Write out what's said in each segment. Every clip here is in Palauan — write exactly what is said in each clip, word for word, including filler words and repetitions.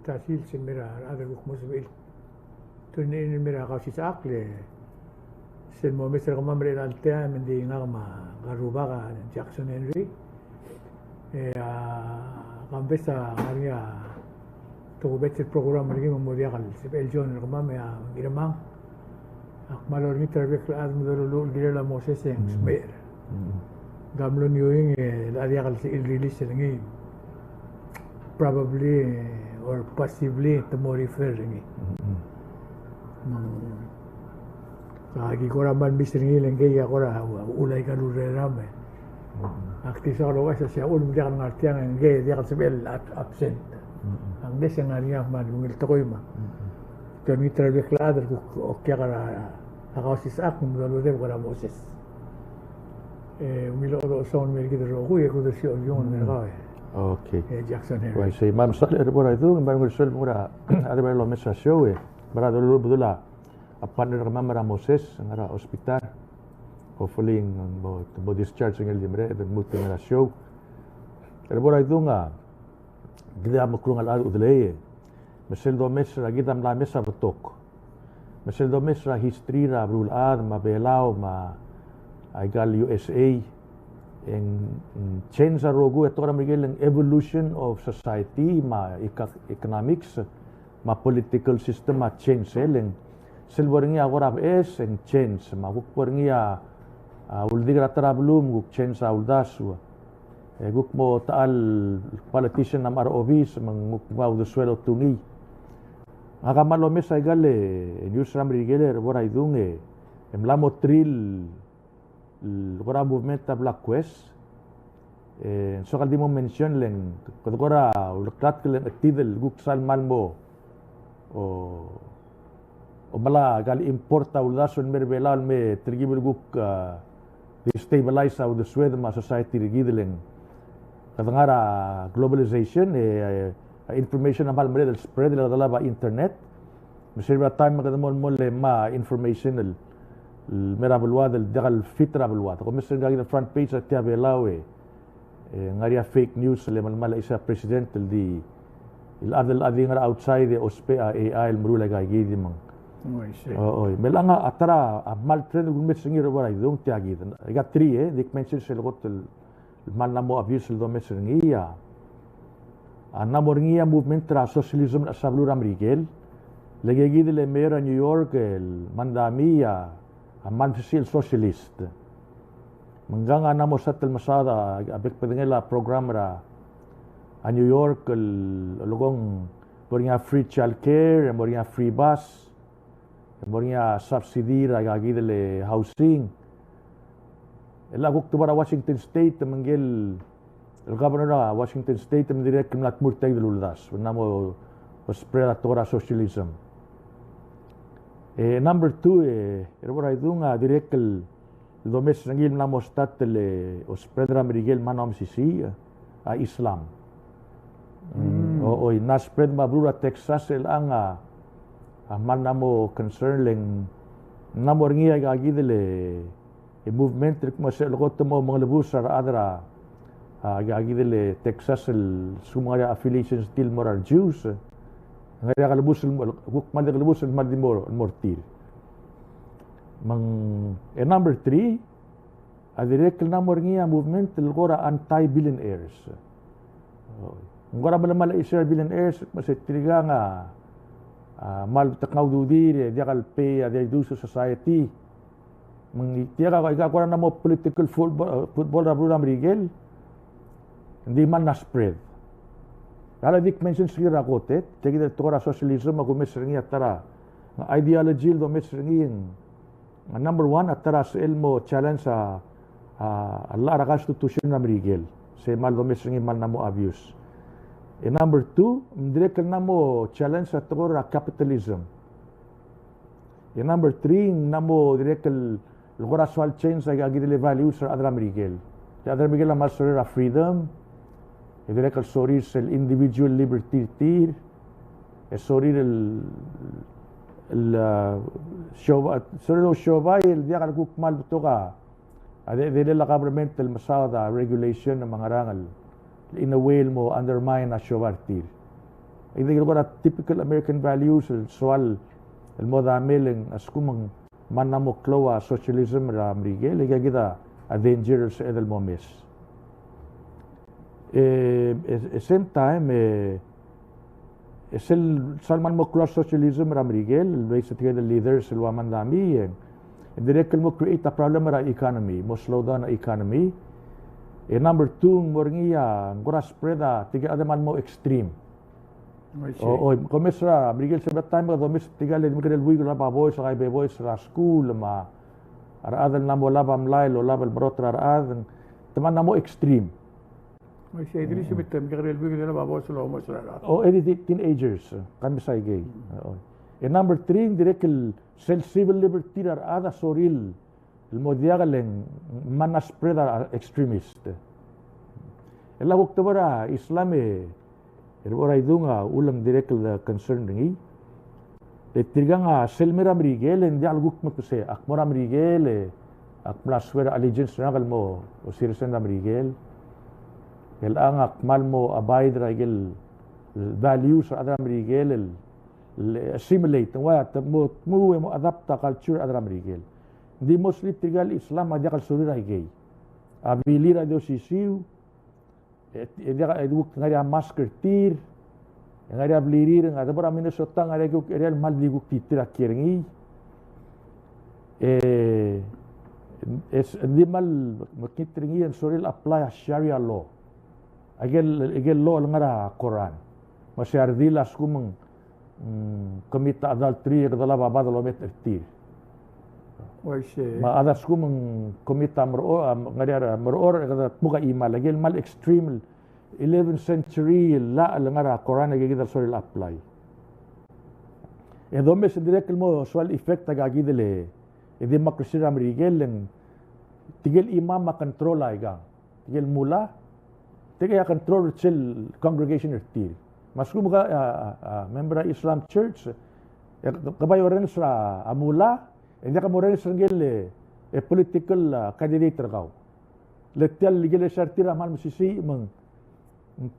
Ta sils el mei er a rechad el kuk mo sebechir el tune in el mei er a Kausisechakl, e sel mo omes er kemam er chelecha el taem e ng di ngak me a rubak a Jackson Henry. E a Kambes a ngar er ngii a tokubets el program er ngii me ng mo diak el sebechel el join er kemam, e a Ngirmang. Ak kmal olengit er a rebek el chad me doluluuch el kirel a Moses e ng smecher. Ng mlo ngii e a diak el sebechir el release er ngii. Probably, eh, or possibly, te mo refer er ngii. Mm. Aki kora kmal miss er ngii le ngii a kora uchul aika el urerem e. Ak di soak el ouchais a sei a uchul me ng diak el ngar tiang e ngii a diak el sebechel el ab-, absent. Ak di se ngar er ngii a kmal ungil tekoi me. Te olengit er a rebek el chad el kuk okiak er a, a Kausisechakl me doludeb er a Moses. E ungil chodechosong el mei er kid el rokui e kudes er a Oreor el mei er kau e. Okay. E Jackson Henry. Uaisei, me a mesaul er a Rebo er a Idung, me a ungil sueleb el mo er a rechad er a Belau el omes er a show e. Me a doluluuch el bedul a partner er kemam er a Moses, ngar er a hospital. Hopefully, ng mo, mo discharge er ngii el di mereched el lmuut el mei er a show. Er a Rebo er a Idung a, kid a meklou el chad el udelei. Me sel domes er a kid a mla mes a betok. Me sel domes er a history er a beluulechad me a Belau me a aika el U S A. E ng, ng change a rokui e tekoi er a Merikel e ng evolution of society me a eco-, economics me a political system a change el, e ng sel bo er ngii a kora beches e ng change, me a kuk bo er ngii a, a uldik er a ta er a beluu me kuk change a uldasu. E kuk mo ta el politician a mla er a obis me ng kuk mo uldesuel a otungii. Ngak a kmal omes aika el news er a Merikel er a Rebo er a Idung e, e mla mo three el el kora movement a bla kues. E, soak el di mo mention le ng, kede kora uleklatk le ng chetid el kuk sal kmal mo, o, omelai aika el import a uldasu el mei er a Belau el me telkib el kuk, a, destabilize a uldesued me a society er kid le ng. Kede ngar er a globalization, e, e, a information a kmal mereched el spread, le kede olab a internet. Me sel bo er a taem me kede mo, mo le ngmai a information el, el mei er a beluad el diak el fit er a beluad. Kom mesa er ngii a front page er tia Belau e, e ngar er ngii a fake news el melemall a chais er a president el di, el chad el, chad el di ngar er a outside e ousbech a A I el meruul aika kid me ng. Oh, I see. O, oi. Me chelechang a ta er a kmal trend el kumes er ngii er a Rebo er a Idung tia kid. Aika three, e, di kmension sel kot el el kmal mla mo obvious el domes er ngii a, a mla mo er ngii a movement er a socialism er a chelsel a beluu er a Merikel. Le ngii kid el mayor er a New York el Mamdani a, a kmal mesisiich el socialist. Me ngkang a mla mo start el mesaod a, a bek el bedengel a program er a, a New York el, el kmo ng mo er ngii a free childcare, mo er ngii a free bus, e mo er ngii a subsidy er aika kid el housing. E le kuk di bo er a Washington State, me ngii el, el governor er a Washington State, me ng dirrek el mla tmuu er tia kid el uldasu, me ng mla mo spread a tekoi er a socialism. E number two, e, er a Rebo er a Idung a dirrek el el domes er ngii el mla mo start el, e, spread er a Merikel me ng mla mo mesisiich a Islam. Mm. O, oi, ng mla spread me a beluu er a Texas e chelechang a, a kmal mla mo concern le ng mla mo er ngii aika kid el, e, movement el kmo se el kot el mo mengelebus er a rechad er a, a, aika kid el Texas el lsekum ng ngar er ngii a affiliations er tir el mo er a re Jews. Ng ngar er ngii a kelebus el, kuk kmal di kelebus el kmal di mo, mo er tir. Me ng, e number three, a dirrek el mla mo er ngii a movement el kora anti-billionaires. Ng kora melemall a chais er a billionaires, me se tirkang a, a kmal betok a ududir, e diak el pay a their dues to society. Me ng tia ka, ka kora mla mo political football, football er a beluu er a Merikel. Ng di kmal mla spread. A le di kmension er ngii er a kot e, tia kid el tekoi er a socialism a kumes er ngii a ta er a, a ideology el domes er ngii e ng, a number one, a ta er a sel mo challenge a, a, a llach er a constitution er a Merikel. Se kmal domes er ngii, kmal mla mo obvious. E number two, ng dirrek el mla mo challenge a tekoi er a capitalism. E number three, ng mla mo dirrek el, el kora soal change aika kid el values er a rechad er a Merikel. E a rechad er a Merikel a kmal sorir a freedom, e dirrek el sorir sel individual liberty er tir, e sorir el, el, a, siobai, sorir el siobai el diak el kuk kmal betok a, a de, de le a government el mesaod a regulation me a ngerang el, in a way el mo undermine a siobai er tir. Aike el kora typical American values el soal el mo dame el ng a lsekum ng mla mo klou a socialism er a Merikel, e aika kid a danger el sebeched el mo mes. E, e, e same time, e, e sel, sel mla mo klou a socialism er a Merikel, el uaisei tirke el leaders el ua mla dami, e, e dirrek el mo create a problem er a economy, mo slow down a economy. E number two, ng mo er ngii a, ng kora spread a, tirke el chad el mla mo extreme. I see. O, o, kom mes er a Merikel sel time, kom mes tirke el di mekerang el buik el olab a boys, a kai el boys er a skuul, me a rechad el mla mo olab a mlai, el olab el merotech er a rechad, te mla mo extreme. I see, e dirrek el sebeched el mekerang el buik el olab a boys el omes er a rechad. O, e di teenagers, e, ka mes aikei. O. E number three, dirrek el sel civil liberty er a rechad a sorir el mo diak el ng mla spread a extremist. El a kuk tebor a Islam e, er a bo er a idung a uleng dirrek el concern er ngii. E tirkang a sel mei er a Merikel e ng diak el kuk me kmo se, ak mo er a Merikel e, ak mla swear allegiance er ngak el mo citizen er a Merikel. El ngak a kmal mo abide er a ikel values er a rechad er a Merikel el, el assimilate, ng ua te mo, mo, mo adapt a culture er a rechad er a Merikel. Ng di mostly tirke el Islam a diak el sorir a ikei. A bilir a di osisiu, e, e diak, e di kuk ngar er ngii a mask er tir, e ngar er ngii a blirir, ng a debo er a Minnesota, ngar er ngii a kuk area el kmal di kuk di tir a kiei er ngii. E, e s-, ng di kmal mekngit er ngii e ng sorir el apply a Sharia law. Aikel, aikel law el ngar er a Koran. Me se a redil a lsekum ng mm, commit a adultery e kede olab a bad el ometech er tir. Uaisei. Me a chad a lsekum ng commit a merechorech, a ngar er ngii a merechorech e kede dmuk a chimal, aikel kmal extreme el eleventh century el llach el ngar er a Koran e aika kid a sorir el apply. E domes e dirrek el mo soal effect aika kid el, e democracy er a Merikel e ng tirke el imam a control aika. Tirke el mullah, tirke a control er sel congregation er tir. Me a lsekum ke, a, a, a, member er a Islam Church, e, ke bai orrenges er a, a mullah, e diak mo orrenges er ngike el, e, political, a, candidate er kau. Le tia el ikelesia er tir a kmal mesisiich me ng,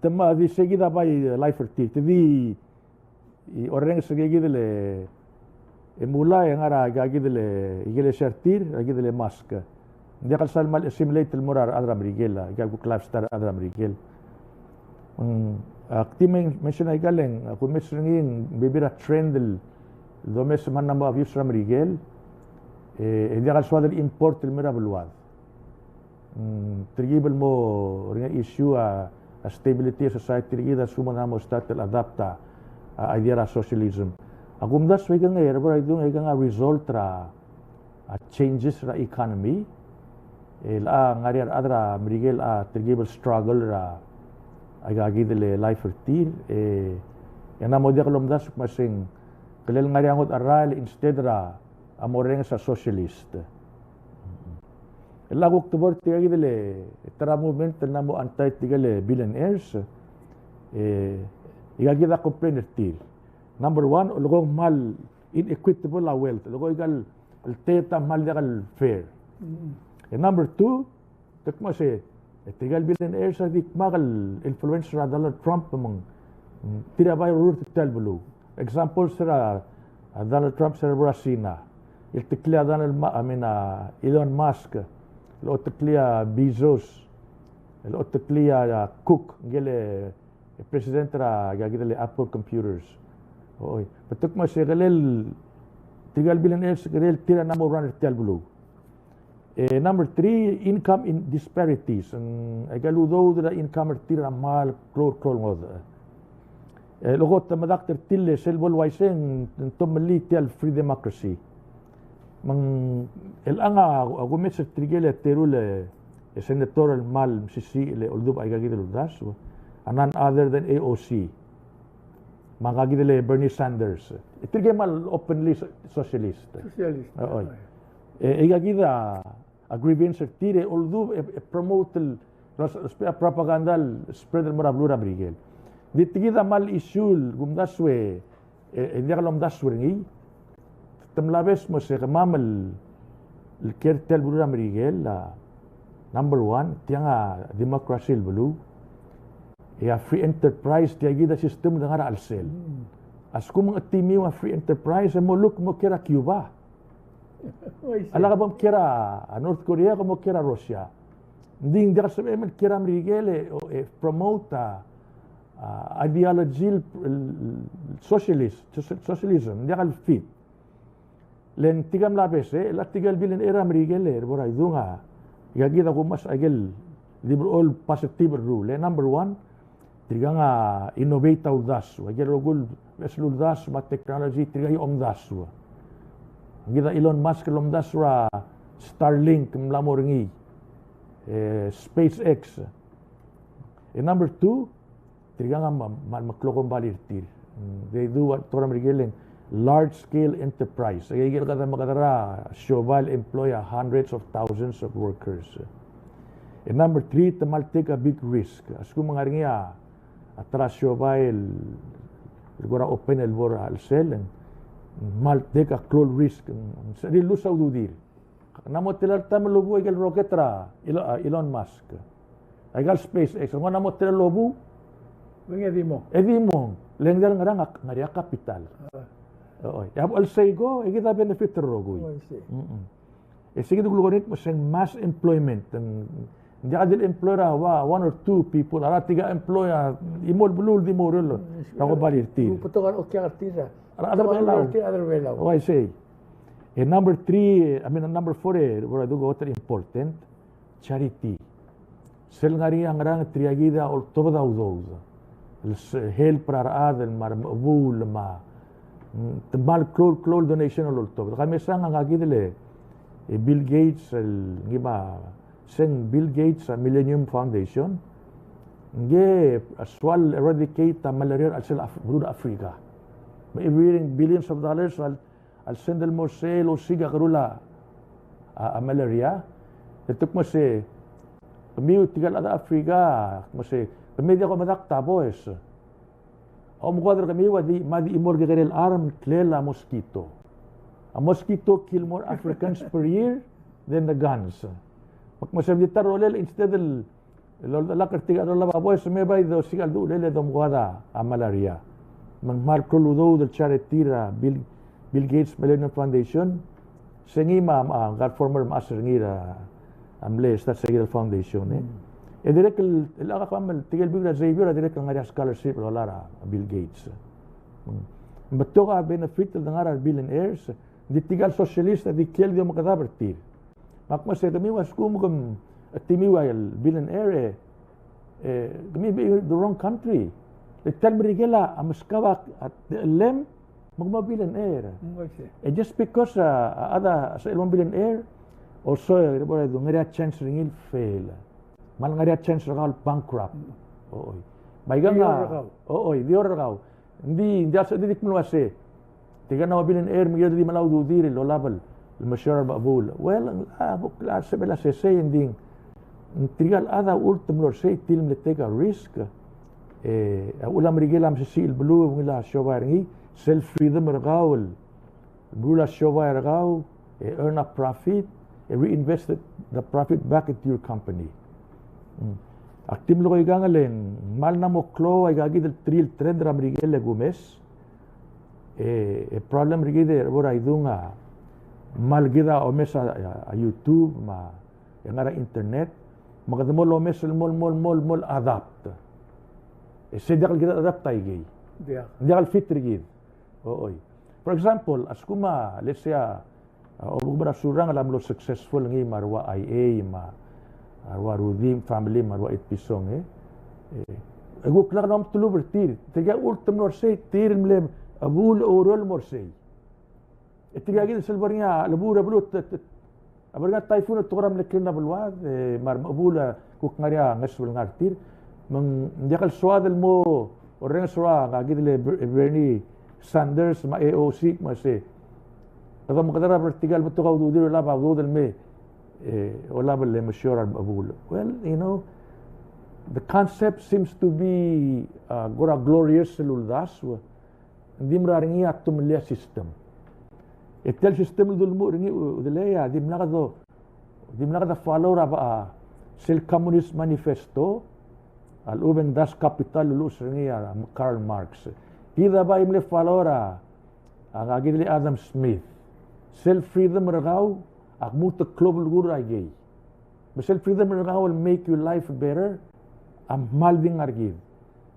te mo di sei kid a bai, e, life er tir. Te di, e orrenges er kid el, e mullah e ngar er aika kid el ikelesia er tir, aika kid el mosque. Ng diak el sal kmal assimilate el mo er a rechad er a Merikel, aika el kuk lifestyle er a rechad er a Merikel. Mm, ak di men-, mention aika el, a kumes er ngii ng bebil er a trend el domes me ng mla mo abuse er a Merikel, e, e diak el soad el import el mei er a beluad. Mm, telkib el mo er ngii a issue a, a stability er a society er kid a lsekum ng mla mo start el adapt a, a idea er a socialism. A kumdasu e aikang e, er a bo er a idung e aikang a result er a, a changes er a economy. El a ngar er ngii a rechad er a Merikel a telkib el struggle er a, aika kid el life er tir, e, e ng mla mo diak lomdasu me se ng, kele ngar er ngii a ngodech a rael instead er a, a mo orrenges a socialist. El a kuk tebor tirka kid el, e, ta er a movement el mla mo anti tirka el billionaires, e, aika kid a complain er tir. Number one, olekoi ng kmal inequitable a wealth. Olekoi aika el, el teta a kmal diak el fair. Mm. E number two, te kmo se, e tirka el billionaires a di kmal influence er a Donald Trump me ng, mm, tir a bai rurt er tia el beluu. Examples er a, a Donald Trump se er a bo er a China. El oteklii a Donald Ma-, I mean, a Elon Musk. El oteklii a Bezos. El oteklii a, a Cook, ngike el, e, president er a, aika kid el Apple Computers. Oi. Betok me se kele, tirka el billionaires kele tir a mla mo run er tia el beluu. E, number three, income in disparities. Ng, aika el udoud er a income er tir a kmal klou, klou el ngodech. E, olekoi te medakt er tir el sel bo el uaisei ng, ng tomellii tia el free democracy. Me ng, el a, a kumes er tirke el teru el, e, senator el kmal mesisiich el oldubech aika kid el uldasu, a none other than A O C. Me aika kid el Bernie Sanders. E tirke a kmal openly so-, socialist. Socialist. Oi. E, e aika kid a, a grievance er tir e oldubech, e, e promote el, el, el propaganda el spread el mo er a beluu er a Merikel. Di tia kid a kmal issue el kumdasu e, e, e diak lomdasu er ngii. Te mla obes me se kemam el, el kiei er tia el beluu er a Merikel a number one, tiang a democracy el beluu. E a free enterprise, tia kid a system el de ngar er a chelsel. A lsekum ng chetimiu a free enterprise, e mo look mo kiei er a Cuba. Oi, sei. A lak bo mkiei er a North Korea, ke mo kiei er a Russia. Ng di ng diak el sebechem el kiei er a Merikel e, o, e promote a, a ideology el, el socialist, social-, socialism, ng diak el fit. Le ng tirka mla base, e le tirka el billionaire er a Merikel e, bo er a idung a, ika kid a kumes a ikel di bo el positive el rule. E number one, tirka a innovate a uldasu. Ikel rokui el beches el uldasu me a technology, tirka a omdasu. Kid a Elon Musk el omdasu er a Starlink, mla mo er ngii. E, SpaceX. E number two, tirka a ma, ma, meklou a kombalii er tir. Mm, they do what, tekoi er a Merikel e ng large scale enterprise. E ikel kede mekedechor a siobai el employ a hundreds of thousands of workers. E number three, te kmal take a big risk. A lsekum ng ngar er ngii a, a ta er a siobai el, el kora open el bo er a chelsel, e ng kmal take a klou el risk. Ng sebechir el lose a ududir. Ng mo tela el taem el obuuch a ikel rocket er a Elo-, a Elon Musk. Aika el SpaceX, ng mo tela el obuuch. Ng di mo. E di mo. Le ng diak el ngerang, ngar er ngii a capital. A. Oi. E a bo el sei ko, e kid a benefit el rokui. Oi, sei. Mm-mm. E sei kid a kuk lolekoi el kmo se ng mass employment. Ng diak di el employ er a ua, one or two people, a tirka a employ a chimo el beluu el di mo oureor. Mm, er a kombalii er tir. Betok a okiak er tir. A rechad er a Belau. Oi, sei. E number three, I mean, number four, e, bo er a idung a other important, charity. Sel ngar er ngii a ngerang, tirka kid a oltobed a udoud. El se-, help er a rechad el me a remechebuul me a, mm, te kmal klou el, klou el donation el oltobed. Ka mesang a ngak kid el, e, Bill Gates, el ngii me a, se ng Bill Gates a Millennium Foundation. Ngii a soal eradicate a malaria er a chelsel a Af-, beluu er a Africa. Me a billions of dollars a, a send el mo er sei el osiik a kerul a, a, a malaria. E te kmo se, kemiu tirka el chad er a Africa, kmo se, kemiu diak kom medakt a boes. A omekoad er kemiu a di, me a di chimo el kekerei el charm el klel a mosquito. A mosquito kill more Africans per year than the guns. Me kmo se ng di ta el rolel, instead el, el, el, el lak er tirka el olab a boes, me bai di osiik a leduch el, el domekoad a malaria. Me ng kmal klou el udoud el charity er a Bill, Bill Gates Millennium Foundation. Se ngii me a, me a, ngka el former mechas er ngii er a, a mle start se kid el foundation, e. Mm. E dirrek el, el chad er a kemam el tirke el buik er a Xavier a dirrek el ngar er ngii a scholarship el olab er a Bill Gates. Mm. Me betok a benefit el de ngar er a billionaires, ng di tirka el socialist a di kiei el di omekedab er tir. Me ak kmo se kemiu a lsekum ke chetimiu a billionaire, e, e, kemiu be in the wrong country. Le tia el Merikel a meskau a, a, a lem, Me kmo billionaire. Mm, okay. E just because a, a chad a sebechel el mo billionaire, also, e, bo er a idung, ngar er ngii a chance er ngii el fail. Me a ngar er ngii a chance er kau el bankrupt. Mm. Oi. Me aika a, di orrekau. Oi, di orrekau. Ng di, ng di a se, di, di kmo ua se. Tirka a mo billionaire, me kid a di melai a ududir el olab el, el mesiou er a remechebuul. Well, a, bo, a sebechel a sesei, e ng di, ng tirka el chad a uchul te mlo er sei, tir el mle take a risk. E, a uchul a Merikel a mesisiich el beluu, ungil a siobai er ngii, sel freedom er kau el, el meruul a siobai er kau, e earn a profit, e reinvest the profit back into your company. Mm. Ak di melekoi aikang e le ng kmal mla mo klou aika kid el three el trend er a Merikel el kumes. E, e problem er kid e bo er a idung a, kmal kid a omes a, a, a YouTube, me a e ngar er a internet, me kede mo lomes el mo, mo, mo, mo adapt. E se diak el kid a adapt aikei. Diak. Diak el fit er kid. Oi. For example, a lsekum a, let's say a, a, obekuk er a Surangel a mlo successful ngii me a rua I A, me a rua Rudimch family, me a rua Etpison, e. E, e kuk lak el mo metelub er tir. Tirka a uchul te mlo er sei, tir el mle, a, mechebuul el oureor el mo er sei. E tirka kid sel bo er ngii a, lebu er a beluu, te, te, a bo er ngii a typhoon el tekoi er a mle klin a beluad, e, me a remechebuul a kuk ngar er ngii a ngesbech el ngar er tir. Me ng diak el soad el mo orrenges er a ngka kid el Ber-, Bernie Sanders me a AOC me se. Kede omekedera er tirka el betok a ududir el olab a udoud el me, e, olab el mesiou er a remechebuul. Well, you know, the concept seems to be, uh, kora glorious el uldasu. Ng di mera er ngii a tomellii a system. E tia el system el dulemuchel er ngii, udelei a dimlak do, dimlak do follow er a, a, sel Communist Manifesto, A lechub e ng Das Kapital el luches er ngii a Karl Marx. Kid a bai mle follow er a, a, kid el Adam Smith. Sel freedom er kau, ak lmuut el klou el belkul er a ikei. Me sel freedom er kau el make your life better, a kmal di ngar er kid.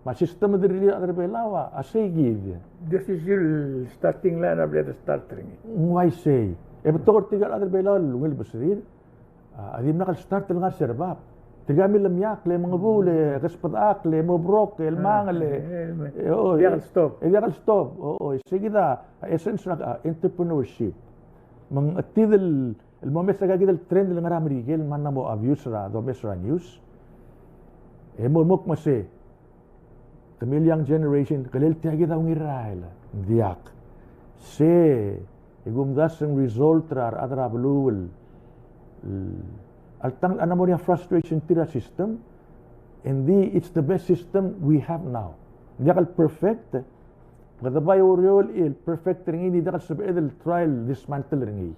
Me a system el dirrek el chad er a Belau a, a sei kid. Di osisiu el starting line a bla de start er ngii. Ng uaisei. E betok er tirka el chad er a Belau el ungil beserir, a, a dimlak el start el ngar er a serbab. Tirka a milemiakl, e mengebuul, e kesbedechakl, e mo broke, e lemangel, e, e, o, diak el stop. E diak el stop. O, o, sei kid a, a essence er a, a, entrepreneurship. Me ng chetid el el mo omes a ikakid el trend el ngar er a Merikel, me ng mo obvious er a domes er a news. E mo, mo kmo se, kemiu el young generation, kelel tia kid a ungil er a rael. Diak. Se, e kumdasu e ng result er a rechad er a beluu el, el, alta ng, a mo er ngii a frustration er tir er a system, and the, it's the best system we have now. Diak el perfect, Me kede bai oureor el perfect er ngii, ng diak el sebeched el try el dismantle er ngii.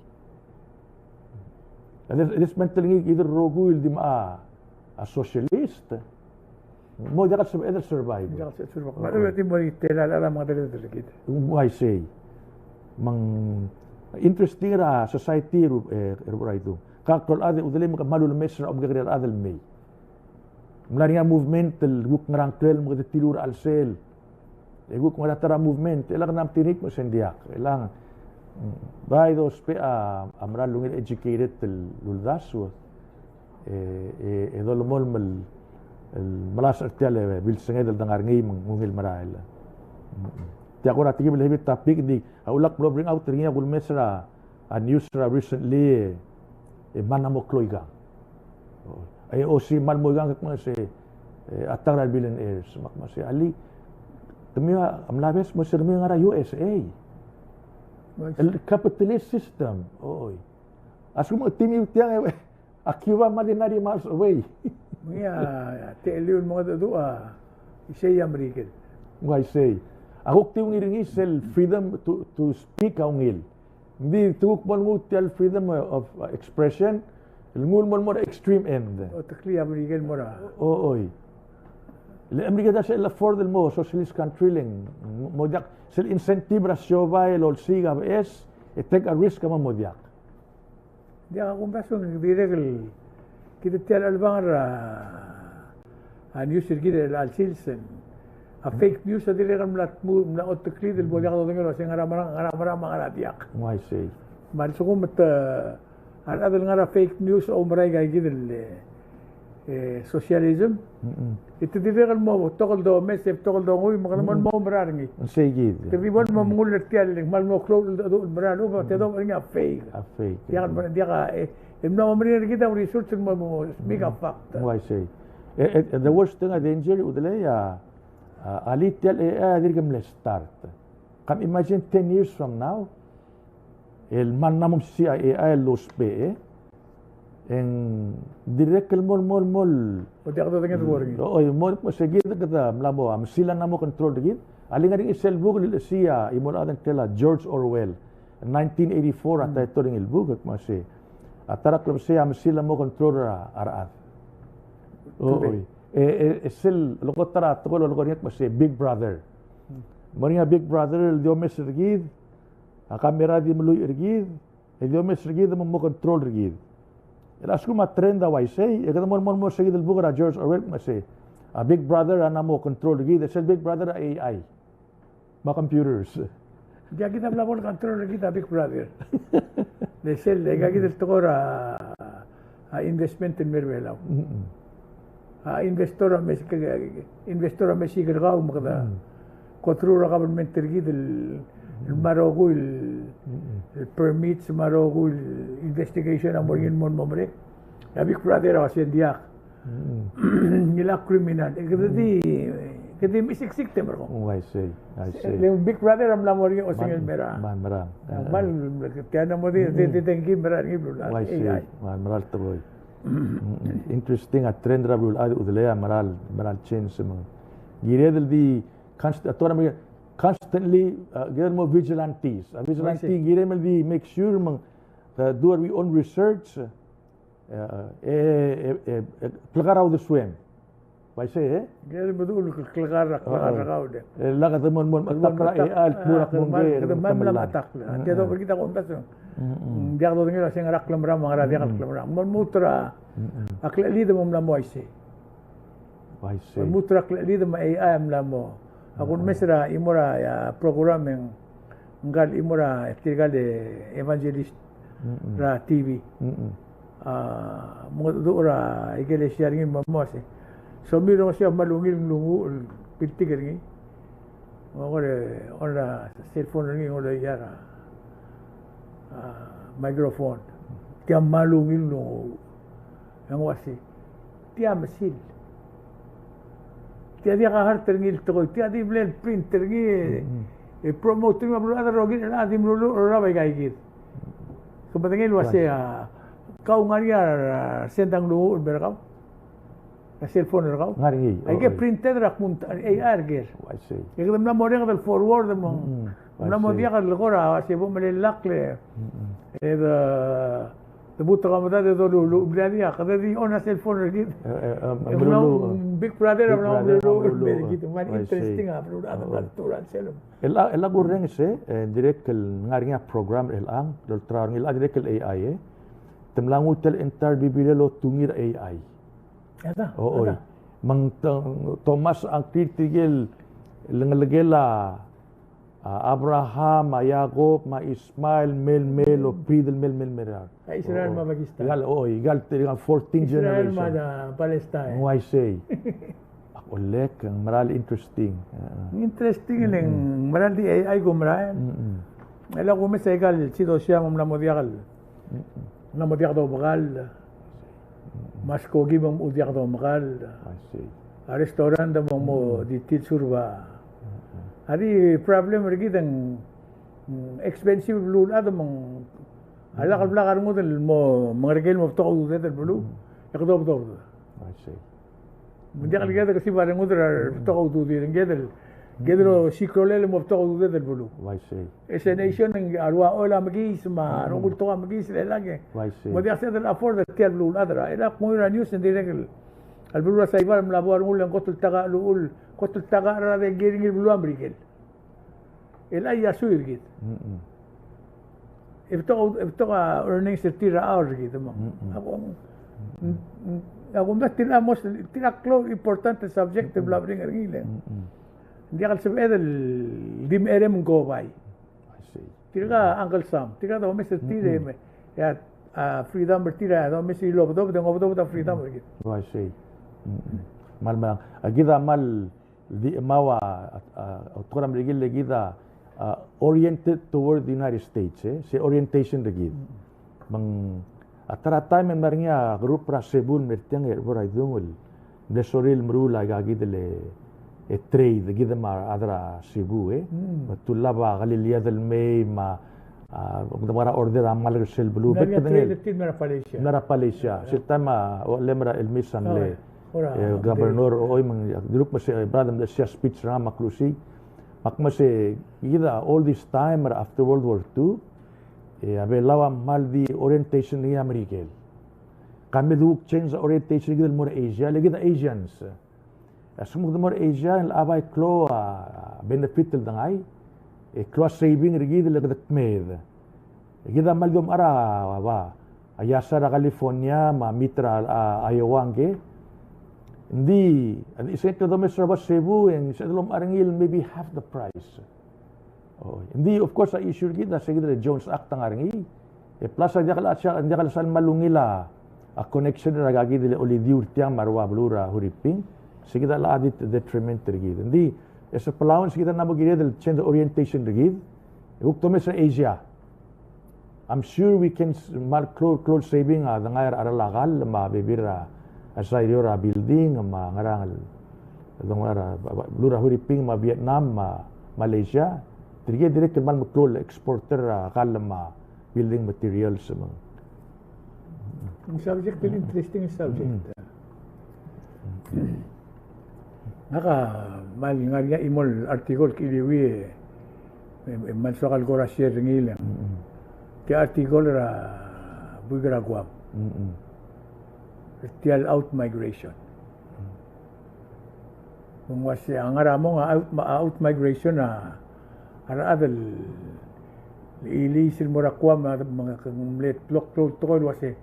A dis-, dismantle er ngii either rokui el di mo a, a socialist, mo diak el sebeched el survive. Diak el survive. Me a di mo di tela el chad a mengedecheduch er kid. Ng uaisei. Me ng interesting er a society er, e, er a Belau. Ka klou el chad e udelei me ke kmal ulemes er a omkekerei el chad el mei. Mla er ngii a movement el kuk ngar er a ngklel me kede tiluu er a chelsel. E kuk ngar er a ta er a movement, e le kede mla metik me se ng diak. E le ng, mm, bai dousbech a, a mera el ungil educated el uldasu. E, e, e dolemolem el, el melasech er tia el bilsenged el de ngar er ngii me ng ungil merael. Mm, mm. Tia kora tekib el heavy topic, ng di, a ulak blo bring out er ngii a kulemes er a a news er a recently, e, e, me ng mo klou ikang. E, o si me ng mo ikang, ke kmo se, e, a ta er a billionaires, me kmo se, alii, kemiu a mla obes mo se kemiu a ngar er a U S A. El capitalist system, oi. A lsekum e kemiu tiang, e, a Cuba a mle ninety miles away. Ngii a, a techelliu el mengedecheduch a, isei a Merikel. Ng uaisei. A kuk di ungil er ngii sel freedom to, to speak a ungil. Ng di te kuk mo nguu tia el freedom of expression, el nguu el mo, mo er a extreme end. Oteklii a Merikel el mo er a. O, oi. Le Merikel a sel afford el mo socialist country le ng mo diak, sel incentive er a siobai el olsiik a beches, e take a risk a mo diak. Diak a kumdasu e ng dirrek el kid tia el chelebangel er a, a news er kid er chelecha el sils. A fake news a dirrek el mla tmuu, mla oteklid el bo diak dodengei el uasei ngar er a mera, ngar er a mera, me ngar er a diak. Ng uaisei. Me a lsekum e te, a rechad el ngar er a fake news a oumera aika kid el, e, e, socialism. Mm-mm. E te dirrek el mo betok el domes, e betok el dongui, me kede mo, mm, mo mera er ngii. Sei kid. Te di bo el mo mengull er tia el, kmal mo klou el, el, el mera el, o, te doba er ngii a fake. A fake. Diak el mera, diak a, e, e mla mo meringel er kid a research el mo, mo, make a fact. Ng uaisei. E, e, the worst thing a danger, udelei a, a, alii tia el A I a dirk mle start. Kam imagine ten years from now, el mla mo mesisiich a A I el lousbech, e ng dirrek el mo, mo, mo. O diak dodengei el bo er ngii. Oi, mo, mo se kid kede mla mo, a mesil a mla mo control er kid. A le ngar er ngii sel buk el lilechesii a chimo el chad el ngklel a George Orwell, nineteen eighty-four a title er ngii el buk, me se, a ta er a klebesei a mesil a mo control er a, a rechad. Oi. E, e, e sel, lekot er a tekoi el lolekoi er ngii me se Big Brother. Mo er ngii a Big Brother el di omes er kid, a kamera a di melluich er kid, e di omes er kid me ng mo control er kid. E a lsekum a trend a uaisei, e kede mo, mo, mo se kid el buk er a George Orwell me se, a Big Brother a mla mo control er kid, e sel Big Brother a A I. Me a computers. Diak kid a mla bo el control er kid a Big Brother. Le sel, e aika kid el tekoi er a, a investment el mei er a Belau. Mm-mm. A investor a mes-, ke-, ke-, investor a mesiik er kau me kede go through er a government er kid el, el mla rokui el, el permits, mla rokui el investigation a mo er ngii el mo, mo merek. E a Big Brother a uasei ng diak. Ngilai a criminal. E kede di, kede di mesiksik te merekong. Oh, I see, I see. Le Big Brother a mla mo er ngii a osengel el mera. Kmal mera. Kmal, tia a mo di, di, di, di ngii mera er ngii el beluulechad. Oh, I see. Kmal mera el tekoi. Interesting a trend er a beluulechad, udelei a mera el, mera el change me ng kired el di const-, a tekoi er a Merikel, constantly, uh, kired el mo vigilantes. A vigilante, kired el di make sure me ng, uh, do our own research, uh, e, e, e, e, plekar a uldesuem. Uaisei, e? Kede meduch el klekar er a, klekar er kau de. E lak de mo, mo, mo metakl er a, e, a, el kmo er a, kede mo, kede mo metakl. A tia dob er kid a ko omdasu. Ng diak dodengei el uasei ngera klemerang me a ngera diak el klemerang. Mo lmuut er a klechelid me ng mla mo uaisei. Uaisei. Mo lmuut er a klechelid me a AI a mla mo. A kumes er a chimo er a, a, program e ng ngka el chimo er a tirka el evangelist er a T V. A, mengedecheduch er a ikelesia er ngii me mo uasei, somiu el rongesii a kmal ungil el nglunguuch el piltik er ngii. Me ng kora on er a cellphone er ngii, ng oloia er a, a, microphone. Tia kmal ungil el nglunguuch. E ng uasei, tia mesil. Tia diak a heart er ngii el tekoi, tia di mle print er ngii, e promote er ngii me a beluulechad el rokir el chad a di meluluuch er a bai kaikid. Ke medengei el uasei, a, kau ngar er ngii a send a nglunguuch el mer kau? A cellphone er kau? Ngar er ngii. Aike printed er a kmo ng AI er ker. Uaisei. E kede mla mo orreked el forward me ng mla mo diak el kora, uasei bo melellakl e, e de de bo te kau medad e doluluuch, bla diak, kede di on a cellphone er kid. E, e, e, e mla meluluuch. Big Brother a mla meluluuch er kid. Kmal interesting a beluulechad a mla turan sel. El, el a kurrenges e, e, dirrek el ngar er ngii a program er chelechang, el olterau er ngii el, a, dirrek el AI, e. Te mla nguu tia el entire Biblia el otungii er a AI. Oi. Me ng Thomas a ngklir tirke el ngelekel a a Abraham, a Jakob, me a Ismael, mei el mei el obrir el mei el mei el mei er a. A Israel me a Pakistan. Ikal, o, ikal, ikal fourteen generation. Israel me a Palestine. Ng uaisei. Ak olek, ng mera el interesting. Interesting el ng mera el di AI ko mera el. E le kumes a ikal sidosia me ng mla mo diak el. Ng mla mo diak dobekall. Me a skoki me ng diak dobekall. I see. A restaurant me ng mo di tilsurb a. A di problem er kid e ng, mm, expensive el beluulechad me ng a lak el blak a rengud el mo mengereker el mo betok a ududed el beluu. E kede obedobed. I see. Me ng diak el kede kesib a rengud er a rebetok a ududed, ngike el, ngike el osiik a rolel el mo betok a ududed el beluu. Uaisei. E se nation a rua oil a mekiis me a rokui el tekoi a mekiis el chelechang. Uaisei. Mo diak sel afford er tia el beluulechad er a, e le ak mo er a news e ng dirrek el, a beluu er a Saipan a mla bo er ngii el kot el ta ka, uchul, kot el ta ka er a dengki er ngii el beluu a Merikel. El ai a sui er kid. E betok, e betok a earnings er tir er a hour er kid, me ng. A ko, a ko mla tir a most, tir a klou el important subject el bla bring er ngii le ng diak el sebeched el di mecherei me ng go by. I see. Tirka Uncle Sam, tirka domes er tir e, e a, a freedom er tir a domes er a ilobedobed, e ng obedobed a freedom er kid. Oh, I see. Kmal meang. A kid a kmal di mau a, a, a, tekoi er a Merikel e kid a, a, oriented toward the United States, e? Se orientation er kid. Me ng, a ta er a taem e ng mla er ngii a group er a Cebu el mer tiang e bo er a idung el mle sorir el meruul a ika kid el, e, trade, kid me a rechad er a Cebu, e? Me te ulab a kelilied el mei me a, a, kede mekera order a malk er sel beluu. Mla er ngii a trade er tir el mla er a Palasia. Mla er a Palasia. Sel taem a, o, lem er a Elmis a mle, e, governor, oi, me ng, dirrek me se, e, brother, mle se a speech er ngak me a klusi. Me ak me se, kid a all this time, er a after World War Two, e a Belau a kmal di orientation er ngii a Merikel. Ka me di kuk change a orientation er kid el mo er a Asia, le kid a Asians. A lsekum kede mo er a Asia, e ng locha bai klou a benefit el dengai, e klou a saving er kid el kede kmeed. E kid a kmal di omechar a, a, a iasai er a California, me a mid er a, a, Iowa ngke. Ng di, a di isei kede omes er a bai Cebu, e ng sebeched el omechar er ngii el maybe half the price. Oi. Ng di, of course, a issue er kid a se kid el Jones Act a ngar er ngii. E plus a diak el, a diak el sal kmal ungil a, a connection er a ika kid el olidiu er tiang me a rua beluu er a Huriping. Se kid a locha di detriment er kid. Ng di, e se Palauan se kid a mla mo kired el change orientation er kid. E kuk domes er a Asia. I'm sure we can s-, kmal klou, klou el saving a dengai er a cheral a kall me a bebil er a, a sairio er a building me a ngerang el, el dengai er a, ba, ba, beluu er a Huriping me a Vietnam me a Malaysia. Tirke dirrek el kmal meklou el exporter er a kall me a building materials me ng. Ng subject el interesting subject. Ngak a kmal ngar er ngii a chimo el article el kiliuii e, e, kmal soak el kora share er ngii el. Tia article er a buik er a Guam. Er tia el out migration. Me ng uase a ngar er a mong a out, a out migration a, a rechad el, el chiliis el mo er a Guam a, me ng mle klou el tekoi el uase,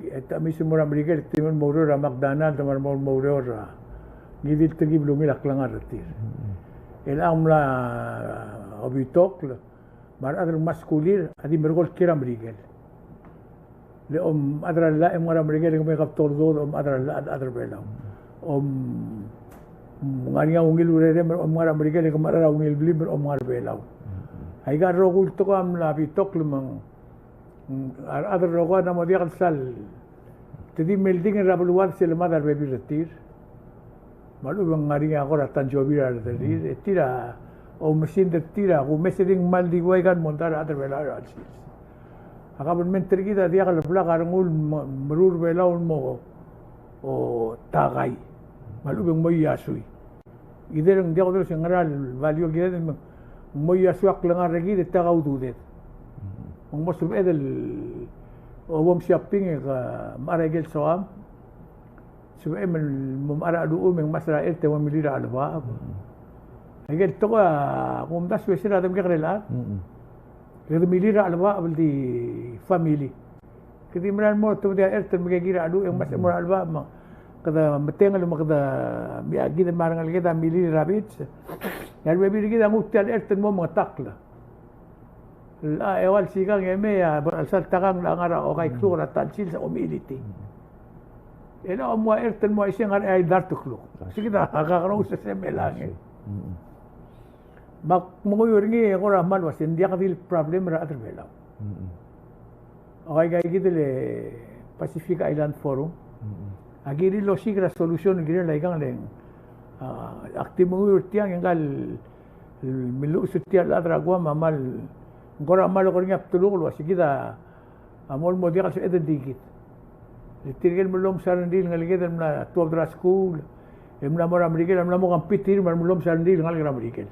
e te mei el mo er a Merikel, e te mo oureor er a McDonald, me a mo oureor er a ngii di el telkib el ungil a klengar er tir. El a mla obitokl, me a rechad el ngmaskulir a di merekong el kiei er a Merikel. Le omechad er a llach e ng ngar er a Merikel e ng mei a betok el udoud, omechad er a llach a rechad er a Belau. Om, ngar er ngii a ungil urerem, om ngar er a Merikel e ng mechar a ungil blim, om ngar er a Belau. Aika el rokui el tekoi a mla bitokl me ng, a rechad el rokui a mo diak el sal te di meldingel er a beluad sel lemad a rebebil er tir. Me a lechub e ng ngar er ngii a kora tanjobi er a rederir, e tir a oumesingd er tir a kumes er ngii el kmal di ua ikang el mondai er a rechad er a Belau er a chelsel. A kabelment er kid a diak el blak a rengul el mo, meruul er a Belau el mo, o, takai. Me a lechub e ng mo iasui. Kid el ng diak kudengei se ngera el value er kid, me ng mo iasui a klengar er kid e te kaududir. Me ng mo sebeched el, o, bom shopping e ke mechar a ikel soam. Sebechem el mo mechar a cheluchum e ng mechas er a chelt e te mo milil er a chelebacheb. Aike el tekoi a kumdasu e se er a de mekekerei el chad. Kede milil er a chelebacheb el di family. Kede mera el mo tobedii a chert el mekekir a cheluch e ng mechas el mo er a chelebacheb me kede metengel me kede mei a kid me a rengeleked a milil er a beach. E a rebebil er kid a nguu tia el chert el mo mengetakl. Llach e eua el sikang e mei a bo er a chelsel a takang el ngar er a okai el kluk er a ta el sils a omiilitii. E le a mo er tir el mo uaisei e ngar er a eai el dart el kluk. Sei kid a kakerous e se mei el ngii. Me ak menguiu er ngii e kora kmal uase ng diak di el problem er a rechad er a Belau. Okai, aika kid el Pacific Island Forum a kirir el osiik er a solution el kirel aikang el, a, ak di menguiu er tiang e ngka el milluches er tia el chad er a Guam a kmal, ng kora kmal oker er ngii a bdeluk el uase kid a mo el mo diak el sebeched el di kid. Le tirke el mlo msa a rengrir el ngeleked el mla tuobed er a skuul e mla mo er a Merikel a mla mo compete er tir me a remlo msa a rengrir el ngalek er a Merikel.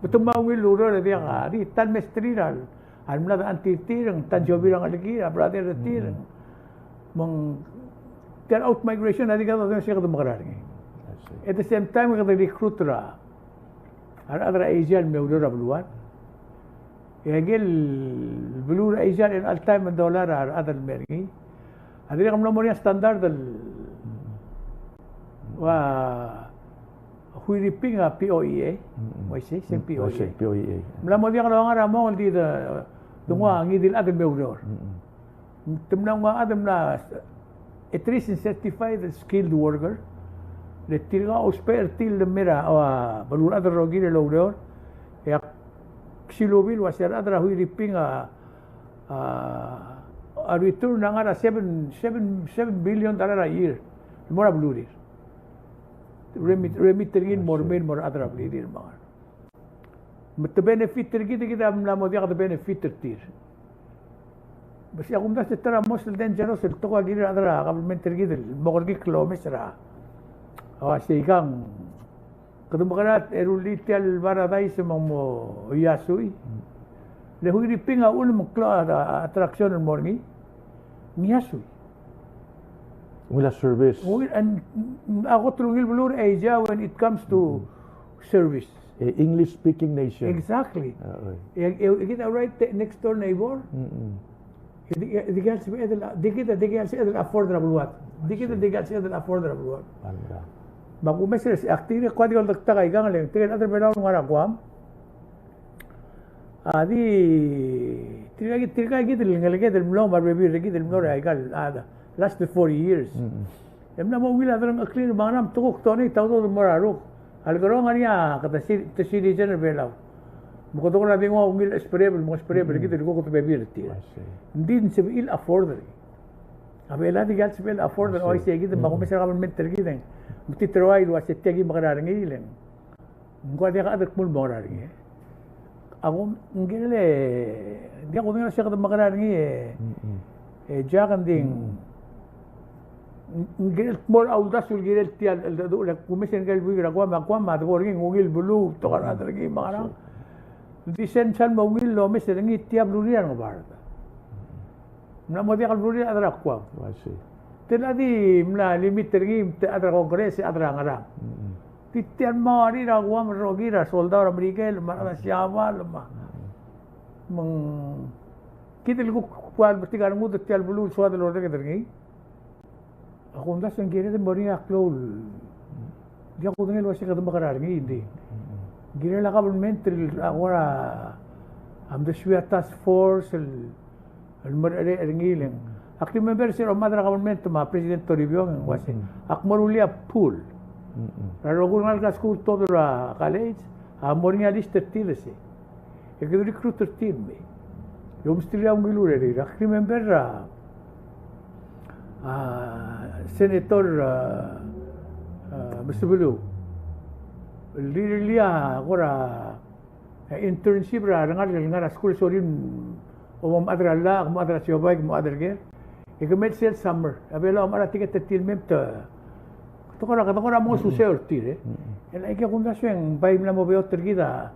Me te mo ungil el ureor e diak a di ta el mesterir a re mla dechang er tir, ng ta el job er a ngelekir, a brother er tir. Me ng tia el out migration a di kede, se kede mekerang er ngii. At the same time kede recruit er a rechad er a Asia el me oureor er a beluad. E aike el beluu er a Asia el all time dollar a rechad el me er ngii a dirrek el mlo mo er ngii a standard el ua Huiriping a P O E A. Uaisei, se ng P O E A. Mla mo diak longang er a mong el di de, de nguu a ngii di el chad el me oureor. Te mla nguu a chad el mla at least ng certified skilled worker. Le tirka a ousbech er tir el mei er a, a beluulechad el rokir el oureor. E ak silubii el uase a rechad er a Huiriping a, a, a return a ngar er a seven, seven, seven billion dollar a year el mo er a belurir. Remit, remit er ngii el mo er mei el mo er a rechad er a blirir me a ngar. Me te benefit er kid, kid a mla mo diak de benefit er tir. Me sei a kumdasu e te er a most dangerous el tekoi a kirir a rechad er a government er kid el mo kerekikl el omes er a. A uaisei kang kede mekerang e rullii tia el paradise me ng mo iasui. Le Huiriping a uchul me ng klou a, a attraction el mo er ngii. Ng iasui. Ungil a service. Ungil, and, mm, a kot el ungil beluu er a Asia when it comes to service. A English speaking nation. Exactly. Ah, right. E, e, e kid a right next door neighbor. E di, e di kid a sebeched el, di kid a, di kid a sebeched el afford er a beluad. Di kid a, di kid a sebeched el afford er a beluad. Me a kumes er se ak tirke el kuk di oldakl er aikang, le tirke el chad er a Belau el ngar er a Guam. A di, tirka, tirka kid el ngeleked el mlo, me a rebebil er kid el mlo er aika el, a, last forty years. E mla mo ungil a delengcheklir me a ngerang, me te kuk donate a udoud el mo er a ruk. A lekerong a ngar er ngii a kede ci-, te citizen er a Belau. Me kede kora di nguu a ungil chesberebil, me ng chesberebil er kid el kuk de bebil er tir. Ng di ng sebechir el afford er ngii. A Belau a di kmal sebechel el afford er ngii, uaisei kid me a kumes er a government er kid e ng. Me te teruai el uase tia ki mekerang er ngii le ng. Ng kuk diak a chad el kmo ng mekerang er ngii. Ak, ng kirel, diak kudengei el se kede mekerang er ngii, e, Jack, ng di ng, ng kirel kmo a uldasu el kirel tia el, el, el, kumes er ngii el buik er a Guam, me a Guam a debo er ngii ng ungil beluu, betok a rechad er ngii me a ngerang. Ng di sel sal mo ungil el omes er ngii tia belurir a Ngebard. Mla mo diak el belurir a chad er a Guam. Te mla di mla limit er ngii, te chad er a Congress, chad er a ngerang. Tia el mo er a Guam el rokir a soldau er a Merikel, me a rechad er a Siabal, me a. Me ng kid el kuk ua el betik a rengud er tia el beluu el soad el orreked er ngii. Ak omdasu e ng kired el mo er ngii a klou el, diak kudengei el uase kede mekerang er ngii, ng di. Ng kirel a government el, a kora, a mdesuii a task force el, el mereched er ngii el. Ak remember se er a omechad er a government me a President Toribiong e ng uase, ak mo rullii a pool er a rokui el ngalek er a skuul el tuobed er a college, a mo er ngii a list er tir el se. E kede recruit er tir me. E omsterir a ungil urerir. Ak remember er a, a, Senator, a, a, Mesebeluu el rirellii a kora, a, internship er a rengalek el ngar er a skuul el sorir el mo mechad er a llach, mo mechad er a siobai, mo mechad er ker. E ke mei sel summer. A Belau a mo er a tiket er tir el mei me te Kede kora, kede kora mo ngosuterir tir, e. El aike a kumdasu e ng bai mla mo beot er kid a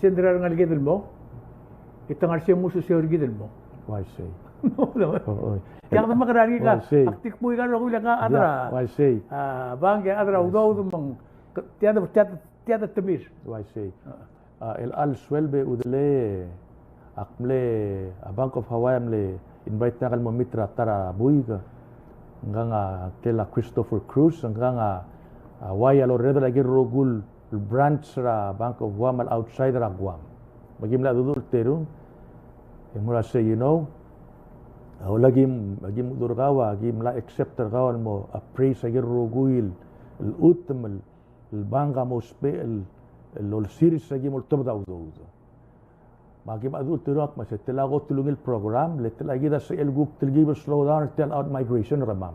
send er a rengalek el mo. E te ngar er sei mo ngosuterir kid el mo. Uaisei. Diak de mekerang er ngii ka. Uaisei. Ak di kmo ika el rokui el ka chad er a, uaisei, a, bank e chad er a udoud me ng, tia de, tia de, tia de temir. Uaisei. A, el chelecha el sueleb e Udelei, ak mle, a Bank of Hawaii a mle invite er ngak el mo meet er a ta er a buik, ngkang a, ngklel a Christopher Cruz, ngkang a, a Hawaii a lorredel aike el rokui el branch er a Bank of Guam el outside er a Guam. Me aki mla dudul terung, e ng mla say, you know, a, ola kim, aki mdu er kau, aki mla accept er kau el mo appraise aike el rokui el chutem el el bank a mo ousbech el, el olsirs a ki mo oltobed a udoud. Me aki mla dmu el terung me se tela kot el ungil program, le tela kid a sebechel kuk telkib el slow down er tia el out migration er kemam.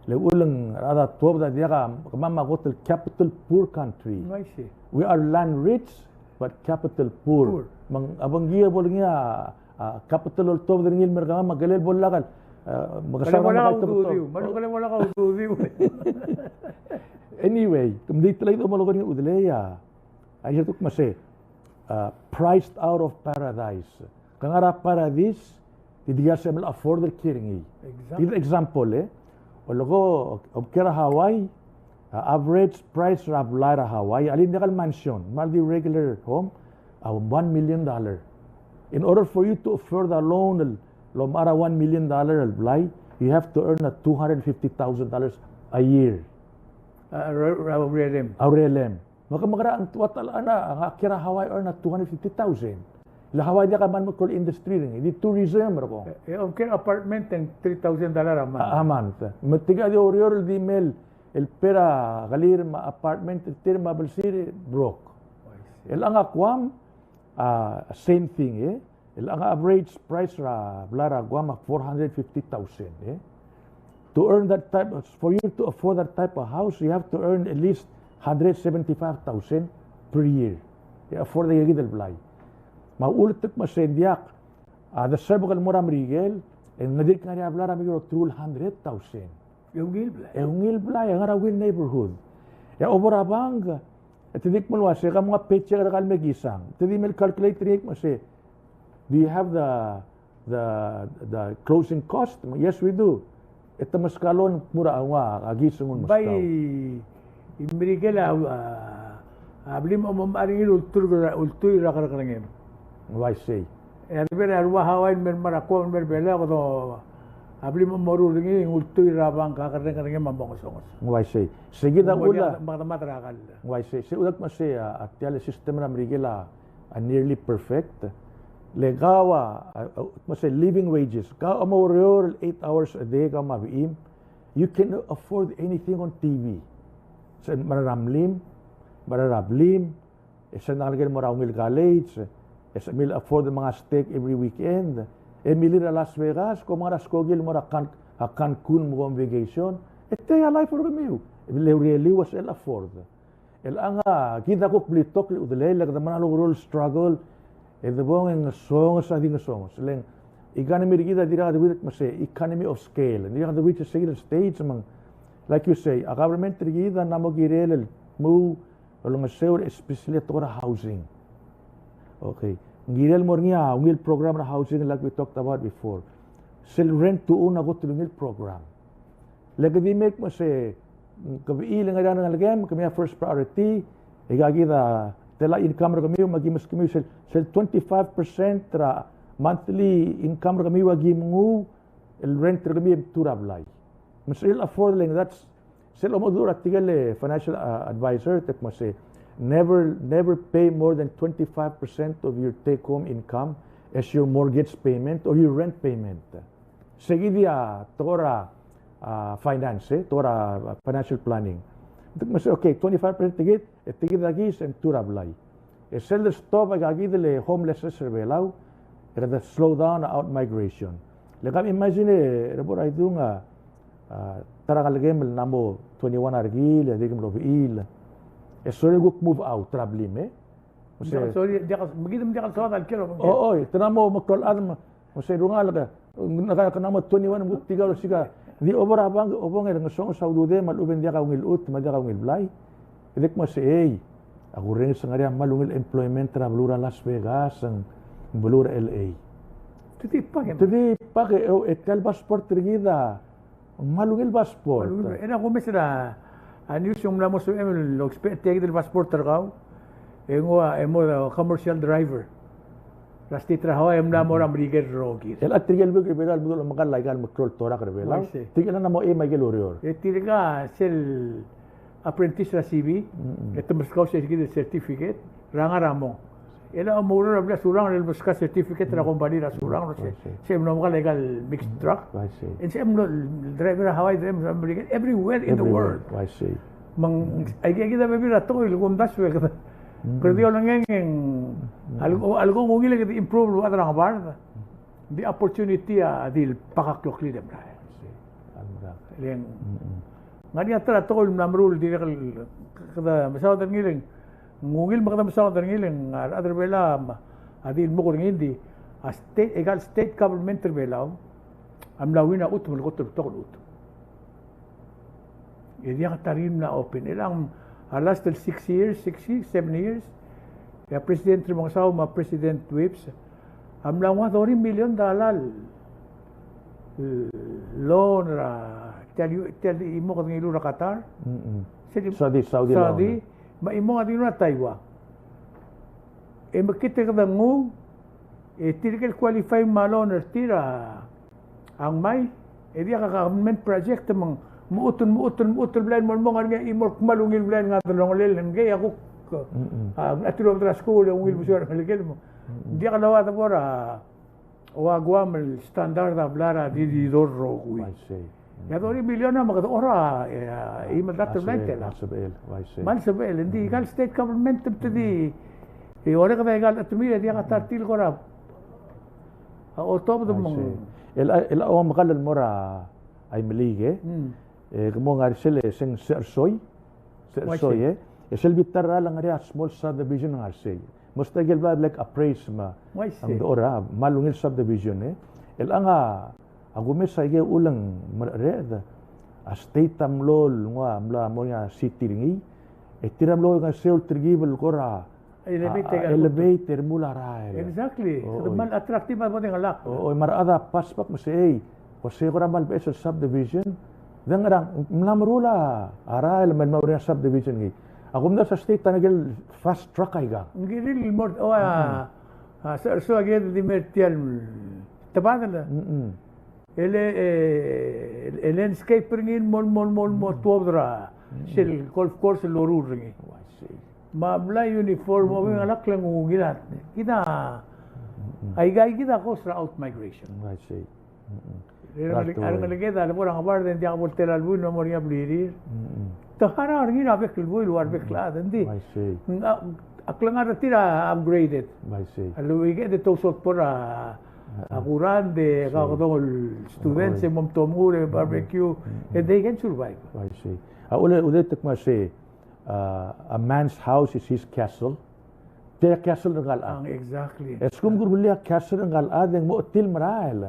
Le uchul e ng rechad a tuobed a diak a, kemam a kot el capital poor country. I see. We are land rich, but capital poor. Poor. Me ng, a bengkii a bo lengii a, a, capital el oltobed er ngii el mer kemam, me a kelel bo lak el, a, me ke kelel bo lak a ududiu, me ke kelel bo lak a ududiu. Anyway, ke mdi tela kid a mo lak er ngii a Udelei a, a isei a kuk me se, a, priced out of paradise. Ke ngar er a paradise, di diak el sebechel afford el kiei er ngii. Exactly. Di example, e. Oleko, ob kiei er a Hawaii, a, average price er a blai er a Hawaii, alii, ng diak el mansion, me a di regular home, a one million dollar. In order for you to afford a loan el, el omechar a one million dollar el blai, you have to earn a two hundred fifty thousand dollars a year. A, re-, re-, urerem. A urerem. Me ke mekerang, ng ua ta el, a, ngak a kiei er a Hawaii, earn a two hundred fifty thousand. Le Hawaii a diak a kmal meklou el industry er ngii, di tourism er kong. E, e, ob kiei er a apartment e ng three thousand dollar a month. A, a month. Me tirka di oureor el di mei el, el pay er a kelir me a apartment er tir me a blsir, broke. Oh, I see. El ngar er a Guam, a, same thing, e. El ngar er a average price er a blai er a Guam a four hundred fifty thousand, e. To earn that type, for you to afford that type of house, you have to earn at least hundred seventy-five thousand per year. E afford aike kid el blai. Me a uchul e te kmo se ng diak, a, desebek el mo er a Merikel, e ng dirk ngar er ngii a blai er a Merikel el truly hundred thousand. E ungil blai. E ungil blai, e ngar er a ungil neighborhood. E a obo er a bank, e te di kmo el uase, ke mo paycheck er kau el mekisang. Te di mle calculate er ngii el kmo se, do you have the, the, the closing cost? Yes, we do. E te meskau el kmo er a ngii a, a kis e ng meskau. Bai, e Merikel a, a, a blim a mo mechar er ngii el ultuil er a, ultuil er a kerrekerengem. Ng uaisei. E a di bo er a rua Hawaii el mer, mer a Guam el mer Belau, kede, a blim a mo ruul er ngii, ng ultuil er a bank a kerrekerengem a mo ngesonges. Ng uaisei. Sei kid a uchul a, me kede mad er a kall. Ng uaisei. Sei uchul me sei a, a tia el system er a Merikel a, a nearly perfect. Le kau a, a, a, me sei living wages. Kau a mo oureor el eight hours a day, kau me a bechim. You can afford anything on T V. Se mera er a mlim, mera er a blim, e se ng ngalek el mo er a ungil college, e se mle afford el menga steak every weekend, e mle er a Las Vegas, kom ngar er a skoki el mo er a Can-, a Cancun mo kom vacation, e tia a life er kemiu. E le ureliu a sel afford. El ngar er kid a kuk blitok el Udelei, le kede mera el oureor el struggle, e debong e ngesonges a di ngesonges. Le ng economy er kid a dirkak de, me sei economy of scale. Dirkak de reach a scale el stage me ng, like you say, a government er kid a ng mo kirel el mo olengeseu er, especially tekoi er a housing. Okay. Ng kirel el mo er ngii a ungil program er a housing like we talked about before. Sel rent to own a kot el ungil program. Le ke di mei el kmo se Kebechiil e ng ngar er ngii a rengelekem, kemiu a first priority, e aika kid a tela income er kemiu, me aki meskemiu sel, sel twenty-five percent er a monthly income er kemiu a ki mengu el rent er kemiu e mtuu er a blai. Me sel afford le ng, that's, sel omeduch er a tirke el financial, uh, advisor, te kmo se, never, never pay more than twenty-five percent of your take-home income as your mortgage payment or your rent payment. Se kid a tekoi er a, a, finance, e, tekoi er a, a, financial planning. Te kmo se, okay, twenty-five percent tia kid, e tia kid a kiis e mtuu er a blai. E sel de stop aika kid el homelessness er a Belau, e kede slow down a outmigration. Le ke imagine, e, er a bo er a idung a, a, ta er a ngelekem el mla mo twenty-one a rekil, e dirk mlo bechiil. E sorir el kuk move out er a blim, e. Ose, sorry, diak, me kid me diak el soad a le kiei er a obengkel. O, oi, te mla mo meklou el chad me Ose, e rungel ke, ke, ke mla mo twenty-one me kuk tirka el osiik a di obor a bang, obong e ngesonges a ududem a lechub e ng diak a ungil chutem, me a diak a ungil blai. E dirk kmo se, ei, a kurrenges e ng ngar er ngii a kmal ungil employment er a beluu er a Las Vegas, e ng beluu er a L A. Te di pak e. Te di pak e, e tia el passport er kid a ng kmal ungil passport. Kmal ungil. E a kumes er a news e ng mla mo sebechem el ousbech tia kid el passport er kau. E ng ua, e mo commercial driver er a state er a Hawaii, e mla mo er a Merikel el rokir. El a tirke el buik er a Belau el meduch el omekall aika el meklou el torak er a Belau. Uaisei. Tirke el mla mo eim aike el ureor. E tirka sel apprentice er a C B, e te meskau se kid el certificate er a ngar er a mong. E le a mo oureor er a blil a Surangel el meskau a certificate er a company er a Surangel, se, se mlo mekall aika el mixed truck. E se mlo driver er a Hawaii, driver er a America, everywhere in the world. Me ng, aika kid a bebil er a tekoi el kumdasu e kede, kede di olengeng, a leko, a leko ng ungil e kede improve el ua chad er a ngebard. Di opportunity a di el pak a kloklid e merael. Le ng ngar er ngii a ta er a tekoi el mla meruul el dirrek el kede mesaod er ngii, le ng ungil me kede mesaod er ngii, le ng a rechad er a Belau a di el mukl er ngii, ng di a state, aika el state government er a Belau a mla win a chutem el kot el betok el chutem. E diak a ta er ngii el mla open. E le ng a last el six years, six years, seven years, e a President Remengesau me a President Whipps a mla nguu a thirty million dollar el loan er a tia el, tia el chimo kede ngiluu er a Qatar. Saudi, Saudi loan. Saudi, me a chimo a di ngiluu er a Taiwan. E mekngit e kede nguu, e tirke el qualify me a loan er tir a ngmai, e diak a government project me ng, me chutem, me chutem, me chutem el blai el mo el mong, a ngar er ngii a chimo el kmal ungil el blai el ngar er a delongelel, ngii a kuk, a, a tilobed er a skuul e ungil besul a rengelekel me ng diak el ua de bo er a, ua Guam el standard a blai er a di, di dor el rokui. Uaisei. E a thirty million a me kede ora, e, a, e me dart el blai el tela. Kmal sebechel, uaisei. Kmal sebechel, ng di aika el state government te di, e orreked a aika el chetemir e diak a ta er tir el kora a otobed me ng. Uaisei. El, el omekall el mo er a Imeliik, e. E, ke mo ngar er sel, e, se ng Sechersoi. Sechersoi, e. E sel bita er a rechad a ngar er ngii a small subdivision el ngar er sei. Most aike el bla, bla appraise me ng di ora, kmal ungil subdivision, e. Chelechang a kumes aike el uchul e ng mereched, a state a mlo, nguu a mlo mo er ngii a city er ngii, e tir a mlo ngeseu el telkib el kora elevate, a, elevate e remuul a rael. Exactly. Kede kmal attractive a bo dengelak. O, o, me a rechad a pass back me se, ei, ko se kora kmal beches el subdivision. Ng ngerang, mla meruul a rael me ng mla mo er ngii a subdivision ngii. A kumdasu a state a ngike el fast track aika. Ngii di el mo, o, a, a, so, so aike di mer tia el tebadel. E le, e, e landscape er ngii el mo, mo, mo, mo tuobed er a sel golf course el loruul er ngii. Me a blai uniform, o, me ng ngalek el nguu ngii a, kid a, aika, kid a cause er a outmigration. Uaisei. E a rengeleked a lebo er a ngebard e ng diak bo el tela el buil el mo er ngii a blirir. Te harau er ngii er a bek el buil, ua rebek el chad, ng di. Uaisei. A, a klengar er tir a upgraded. Uaisei. A leuike e de tousot bo er a, a kurand, e kakedong el students, e mo mtomnguu er a barbecue, e they can survive. Uaisei. A ule, ule te kmo se, a, a man's house is his castle. Tia castle er ngka el chad. Exactly. E a lsekum ke rullii a castle er ngka el chad e ng mo chetil merael.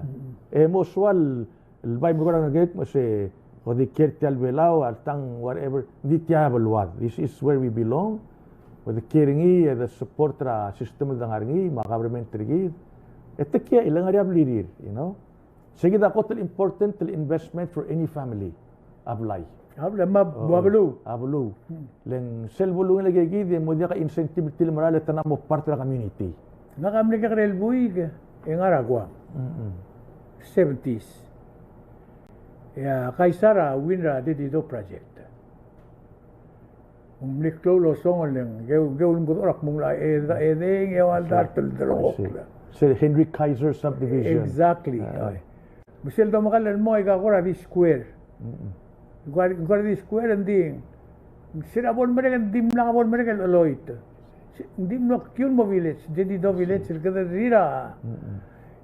E mo soal el bai mo er a ngerked me se, ko di kiei er tia el Belau, a tang whatever, ng di tia a beluad. This is where we belong. Ko di kiei er ngii, e de support er a system el dengar er ngii, me a government er kid. E te kiei, e le ngar er ngii a blirir, you know. Se kid a kot el important el investment for any family. A blai. A bla, me a, oh, ua beluu. A beluu. Hmm. Le ng sel beluu el ngii el kid e mo diak a incentive er tir el merael e te mla mo part er a community. Ngak a mle kekerei el buik e ngar er a Guam. Mm-mm. Seventies. E a Kaisar a win er a Dededo project. Ng mle klou el osengel e ng, ke, ke ulemkedechor a kmo ng locha, e, e, e, e, e, a dart el delengchokl. Sel Henry Kaiser subdivision. Exactly. Ah. Ai. Me sel domekall el mo aika kora di square. Mm-mm. Kora, kora di square, ng di, se er a bo lemerek, ng dimlak bo lemerek el cheloit. Se, ng di mlo kiu el mo village, Dededo village, el kede rir a, mm-mm,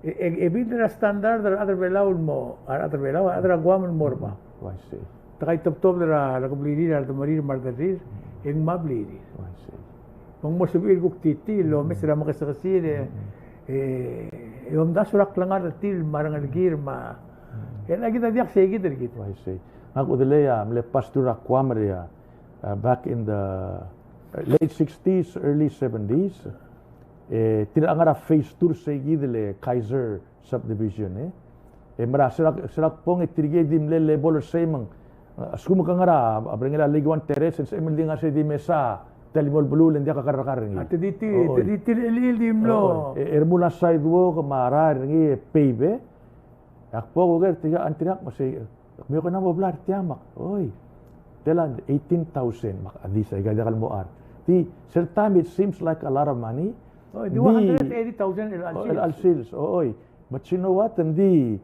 e, e, e build er a standard er a rechad er a Belau el mo, a rechad er a Belau, a rechad er a Guam el mo er bab. Oh, I see. Te kaitobtobed er a rekeblirir, a redemerir, me a rederrir, e ng mo blirir. Oh, I see. Me ng mo sebechir el kuk titi el omes er a mekesekesil e, e, e omdasu er a klengar er tir me a rengelekir me a, e le kid a diak sei kid er kid. I see. Ngak a udelei a mle pass through er a Guam er a, uh, back in the late sixties, early seventies. E tir a ngar er a phase two er sei kid el Kaiser subdivision, e. E mera, se er a, se er a kbong e tirke di mle level er sei me ng, a, a lsekum ke ngar er a, a, berengel a Lake One Terrace, e ng sebechem el di ngar er sei di mesa, tia el mo beluu, le ng diak a kerrekar er ngii. A, te di tir, oi, te di tir el, el di mlo. Oi, e, e remuul a sidewalk me a rael er ngii e pave, e. Ak bo kuker tirka, a tirka me sei, kemiu a kuk mo blai er tia me ak, oi. Tela eighteen thousand, me ak, a di sei, aika diak el mo chad. Di, sel taem it seems like a lot of money. Oi, di one hundred eighty thousand el chelecha el sils. El chelecha el sils, o, oi. But you know what? Ng di,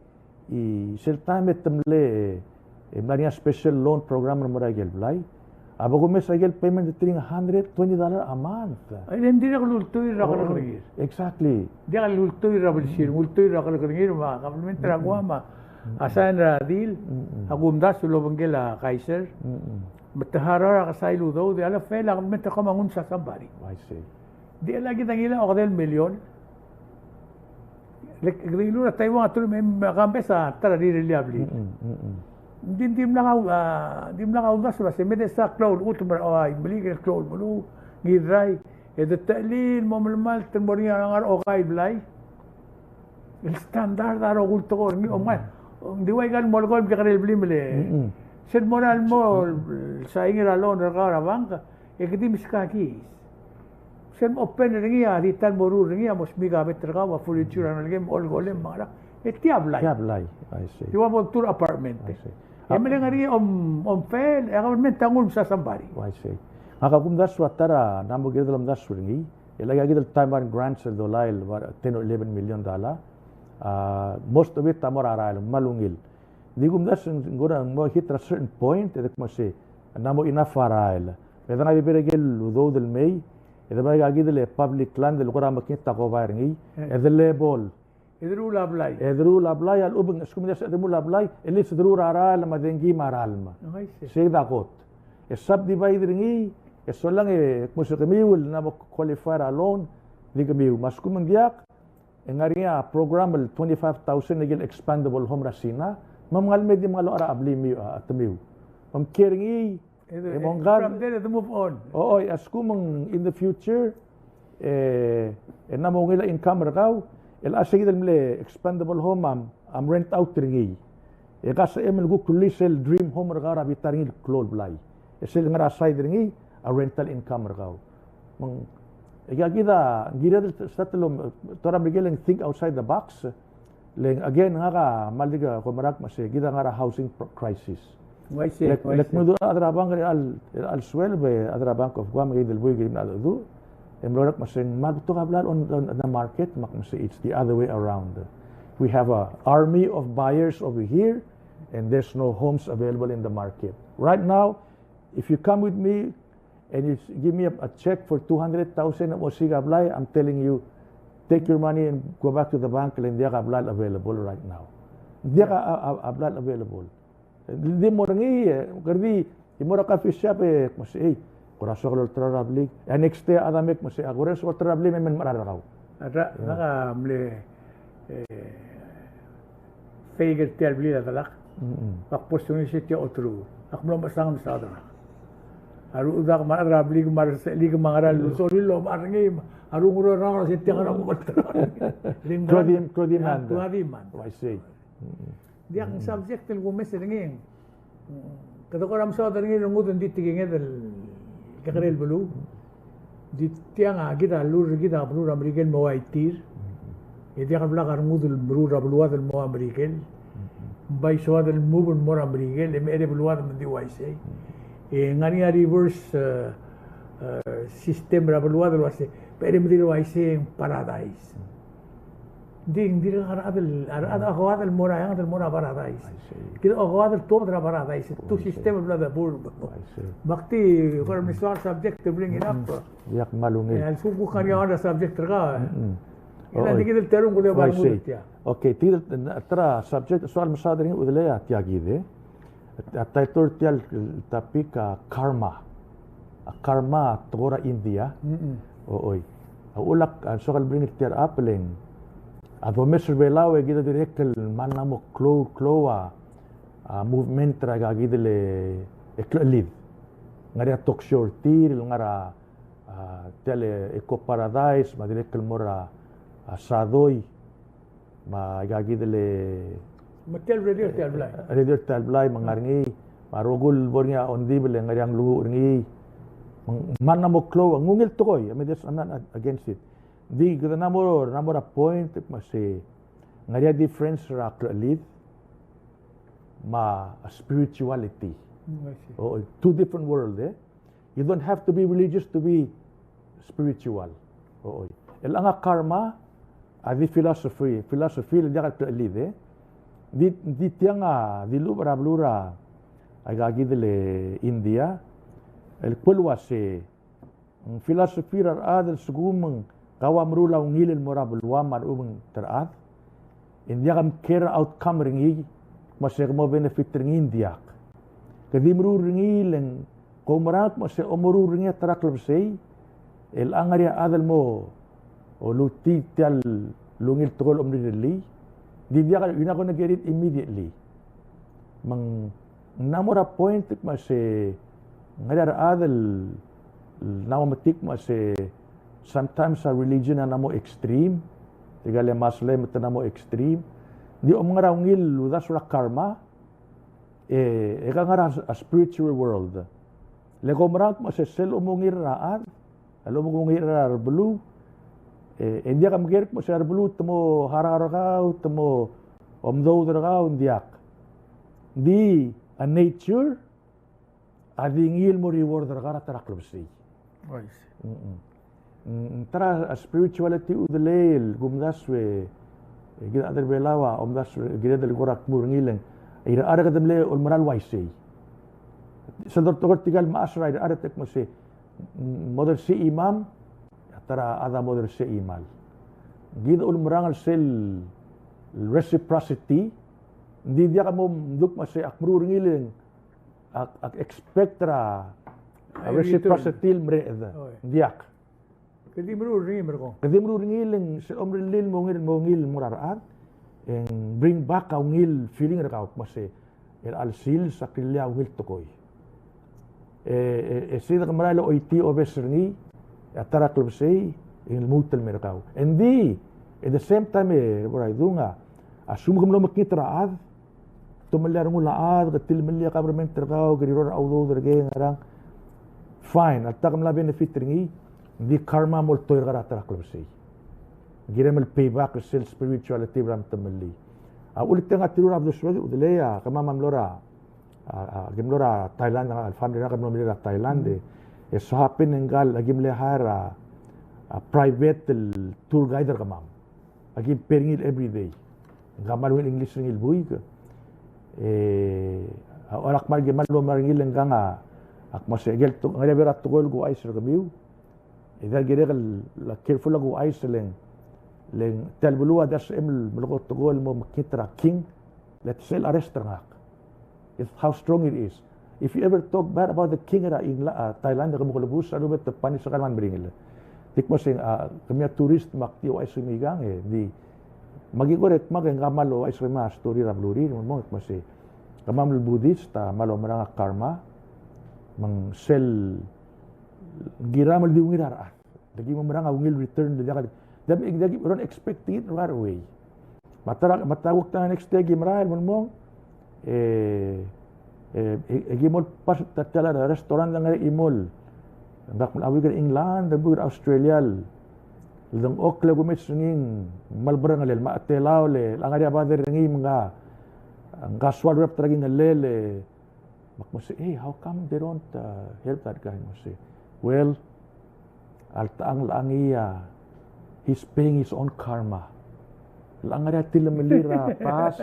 e sel taem e te mle, e mla er ngii a special loan program el mo er a ikel blai, a bo kumes a ikel payment e te ring a hundred twenty dollar a month. Ai, le ng dirrek el ultuil er a, oh, kelekengir. Exactly. Diak el ultuil er a blsir, mm, ultuil er a kelekengir me a government er a Guam a, mm, a sign er a deal, mm, a kumdasu el obengkel a Kaiser. Mm. Me te harau er a kesai el udoud, e a lefel a government er a Guam a nguu el sasambari. I see. Di chelecha kid a ngilai a okedei el million. Le, le ngiluu er a Taiwan a teruich me a kambes a ta er a rirellii a blil. Mm, mm, mm. Ng di, dimlak a, a, dimlak a uldasu el uasei me de sa klou el chutem er a, o, a Imeliik el klou el beluu, Ngirrai, e de techellir el mo melemalt el mo er ngii a ngar er a okai el blai. El standard a rokui el tekoi er ngii, o, mm, ng di ua ikal molekoi el mekekerei el blim el, mm, mm, sel mo er a lmo, mm, el sain er a loan er kau er a bank, e ke di meskakis. Sel mo open er ngii a di ta el moruul er ngii a mo smiik a bet er kau, a furniture a ngelekem, olekolem me a ngerang. E tia blai. Tia blai, I see. Di ua bo ltuu er a apartment. I see. E me le ngar er ngii a om, omfel, e a government a nguu el msa somebody. I see. Ngak a kumdasu a ta er a, ng mo kired el omdasu er ngii. E le aika kid el Taiwan grants el dolai el ten or eleven million dollar. A, most of it a mo er a rael, me a ungil. Di kumdasu ng kora mo hit er a certain point, e de kmo sei, ng mo enough a rael. E de ngar er a ikel udoud el mei, e de bai aika kid el public land el kora mekngit a kobai er ngii, e de level. E deruul a blai. E deruul a blai, a lechub e ng, a lsekum e ng diak el deruul a blai, e le se deruul a rael me a dengki me a ralm. Sei a kot. E subdivide er ngii, e solang e kmo se kemiu el ng mo qualify er a loan, di kemiu. Me a lsekum ng diak, e ng ngar er ngii a program el twenty-five thousand el expandable home er a Sina, me ng mle di mle locha er a blimiu, a, temiu. Me ng kiei er ngii, e, e mo ngkal. From there, e de move on. O, o, a lsekum ng in the future, e, e ng mo ungil a income er kau, el a sei kid el mle expandable home a, a rent out er ngii. E ke sebechem el kuk lease el dream home er kau er a bita er ngii el klou el blai. E sel ngar er a side er ngii, a rental income er kau. Me ng, e aika kid a, ng kired el start el, tor a Merikel e ng think outside the box. Le ng, again, ngak a kmal di ko merak me sei, kid a ngar er a housing pro-, crisis. Uaisei, uaisei. Le, le kmo a chad er a bank er a, er a suelb, e a chad er a Bank of Guam, e kid el buik el mla dedu. E mlo merek me sei, ng kmal betok a blai el on, on the market, me ak me sei, it's the other way around. We have a army of buyers over here, and there's no homes available in the market. Right now, if you come with me, and you s-, give me a, a check for two hundred thousand, a mo osiik a blai, I'm telling you, take your money and go back to the bank, le ng diak a blai el available right now. Ng diak a, a, a, a blai el available. Di mo er ngii, e, kede di, di mo er a coffee shop, e, kmo sei, ei, kora soak el olterau er a blik. E a next day, a chad a mei, kmo sei, a kora soak el olterau er a blik, me mei el mechar er kau. A ta, ngak a mle, e, fake er tia el blil a delak. Mm-mm. Ak bo lsengei se tia oterau. Ak mlo mechesang me sa delak. A rechad er a, me a rechad er a blik, me a rechad er a blik, me a ngera el sorir el omechar er ngii, a renguk er a rechad er a se tia ngera mo olterau. Klou di-, klou demand. Klou demand. Oh, I see. Mm-mm. Diak, mm-mm, subject el kumes er ngii. Mm. Kede kora mesaod er ngii el rengud e ng di tekinged el kekerei el beluu. Di tiang a kid a lluut er kid a beluu er a Merikel el mo ua tir. E diak el blak a rengud el meruul er a beluad el mo ua Merikel. Ng bai soad el move el mo er a Merikel, e me er a beluad me ng di uaisei. E ng ngar er ngii a reverse, eh, eh, system er a beluad el uaisei. Me er a medil uaisei e ng paradise. Ng di, ng dirkak a rechad el, a rechad a okoad el mo er a eanged el mo er a paradise. I see. Kid a okoad el tuobed er a paradise, two system el bla debur. I see. Me ak di kora mesoad el subject to bring it up. Diak mal ungil. E a lsekum kuk ngar er ngii a subject er kau. Ng di kid el terung kule bai nguu tia. Okay, tia el, ta er a subject, soal mesaod er ngii, udelei a tia kid e. A title er tia el topic a karma. A karma a tekoi er a India. Oi. A uchul a soak el bring er tia el chapel e ng a domes er a Belau e kid a dirrek el mal mla mo klou, klou a, a movement er a kid el, e, klechelid. Ngar er ngii a talk show er tir el ngar er a, a, tia el Eco Paradise, me a dirrek el mo er a, a, Sadoi. Me aika kid el, me tia el radio er tia el blai. Radio er tia el blai, me ng ngar er ngii. Me a rokui el bo er ngii a ongdibel e ng ngar er ngii a nglunguuch er ngii. Me ng, mal mla mo klou, ng ungil tekoi. I mean, that's, I'm not against it. Di, kede mla mo, mla mo er a point, me se, ng ngar er ngii a difference er a klechelid me a spirituality. Mm, I see. O, two different world, e. You don't have to be religious to be spiritual. Oi. El ngar er ngii a karma, a di philosophy, philosophy el diak el klechelid e. Di, di tiang a, di lechub er a beluu er a, aika kid el India, el kmo el uase, ng philosophy er a rechad el sekum ng kau a meruul a ungil el mo er a beluam me a lechub e ng ta er a chad, e ng diak mcare a outcome er ngii, me se ke mo benefit er ngii, ng diak. Ke di meruul er ngii le ng koumerang me se omeruul er ngii a ta er a klebesei, el ngar er ngii a chad el mo, o, lutii tia el ungil tekoi el omririrellii, di diak, you're not gonna get it immediately. Me ng ng mla mo er a point me se ng ngar er ngii a rechad el mla mo metik me se sometimes a religion a mla mo extreme, tirka el Muslim e te mla mo extreme. Di omngar er a ungil el uldasu er a karma, e, e ke ngar er a, a spiritual world. Le koumerang me se sel omungil er a chad, a lechub e ng ungil er a rebeluu, e, e ng diak mker me se a rebeluu te mo harau er kau, te mo omdoud er kau, ng diak. Di a nature a di ngii el mo reward er kau er a ta er a klebesei. I see. Mm-mm. Mm, ta er a spirituality, udelei el kumdasu e, e kid a chad er a Belau a omdasu e kired el kora kmu er ngii le ng, e a rechad a kede mle oumera el uaisei. Sel doltekoi er tirka el mechas er a rechad e te kmo se, mm, mo dersii imam, a ta er a chad a mo dersii kmal. Kid a ulemerang er sel reciprocity, ng di diak a mo mduk me se ak meruul er ngii le ng ak, ak expect er a, a reciprocity el mereched. Oi. Ng diak. Ke di meruul er ngii, merekong. Ke di meruul er ngii le ng sel omrellii el mo ungil, mo ungil el mo er a rechad, e ng bring back a ungil feeling er kau, me se er a chelsel a kirellii a ungil tekoi. E, e, e sei de ke merael el choitii a obes er ngii, e a ta er a klebesei, e ng lmuut el mer kau. Engdi, at the same time, e, bo er a idung a, a lsekum ke mlo mekngit er a chad, te omellii a rengul a chad, ke tilemellii a government er kau, ke riror er a udoud er kei, ngerang. Fine, a ta ke mla benefit er ngii, ng di karma a mo oltoir er kau er a ta er a klebesei. Ng kirem el pay back er sel spirituality el bla mtemellii. A ulteng a tirur a bdu sued, udelei a, kemam a mlo er a, a, a, ke mlo er a Thailand, a family er ngak a mlo mei er a Thailand, e, e so happen e ngkal, a ki mle hire a, a private el tour guide er kemam. A ki mper er ngii el every day. Ngka a kmal ungil English er ngii el buik. E, a, a kmal, ki kmal oumera er ngii le ngkang a, ak mo se, ngar er ngii a bebil er a tekoi el kuchais er kemiu. E diak kirek el careful a kuchais le ng, le ng tia el beluu a diak sebechem el melekoi a tekoi el mo mekngit er a king, le te sel arrest er ngak. It's how strong it is. If you ever talk bad about the king er a Ingla-, a, Thailand, e ke mo kelebus, a lechub e te punish er kau el kmal meringel. Di kmo se, a, kemiu a tourist me ak di ouchais er kemiu ikang, e, di, me aki ko er a kmal ouchais er kemiu a story er a belurir, me ng kmo se, kemam el Buddhist a kmal oumerang a karma, me ng sel, ng kiram el di ungil er a rechad. Aki mo merang a ungil return, diak, diak, diak, we don't expecting it right away. Me a ta er a, me a ta kuk ta next day aki merael, me ng mong, e, E, e, e ki mo el pass er tia el restaurant e ngar er ngii a chimo el, ngak a buik er a England, a buik er a Australia, el dengchokl e kumes er ngii, me a leberengelel, me a Telau el, a ngar er ngii a bader er ngii, me ngka, ngka soal rep er a kingellel, e, me ak mo sei, "Hey, how come they don't, uh, help that guy?" Me sei, "Well, a ltechang, lechang ia, he's paying his own karma." Lechang a ngar er ngii a tilemlii er a past,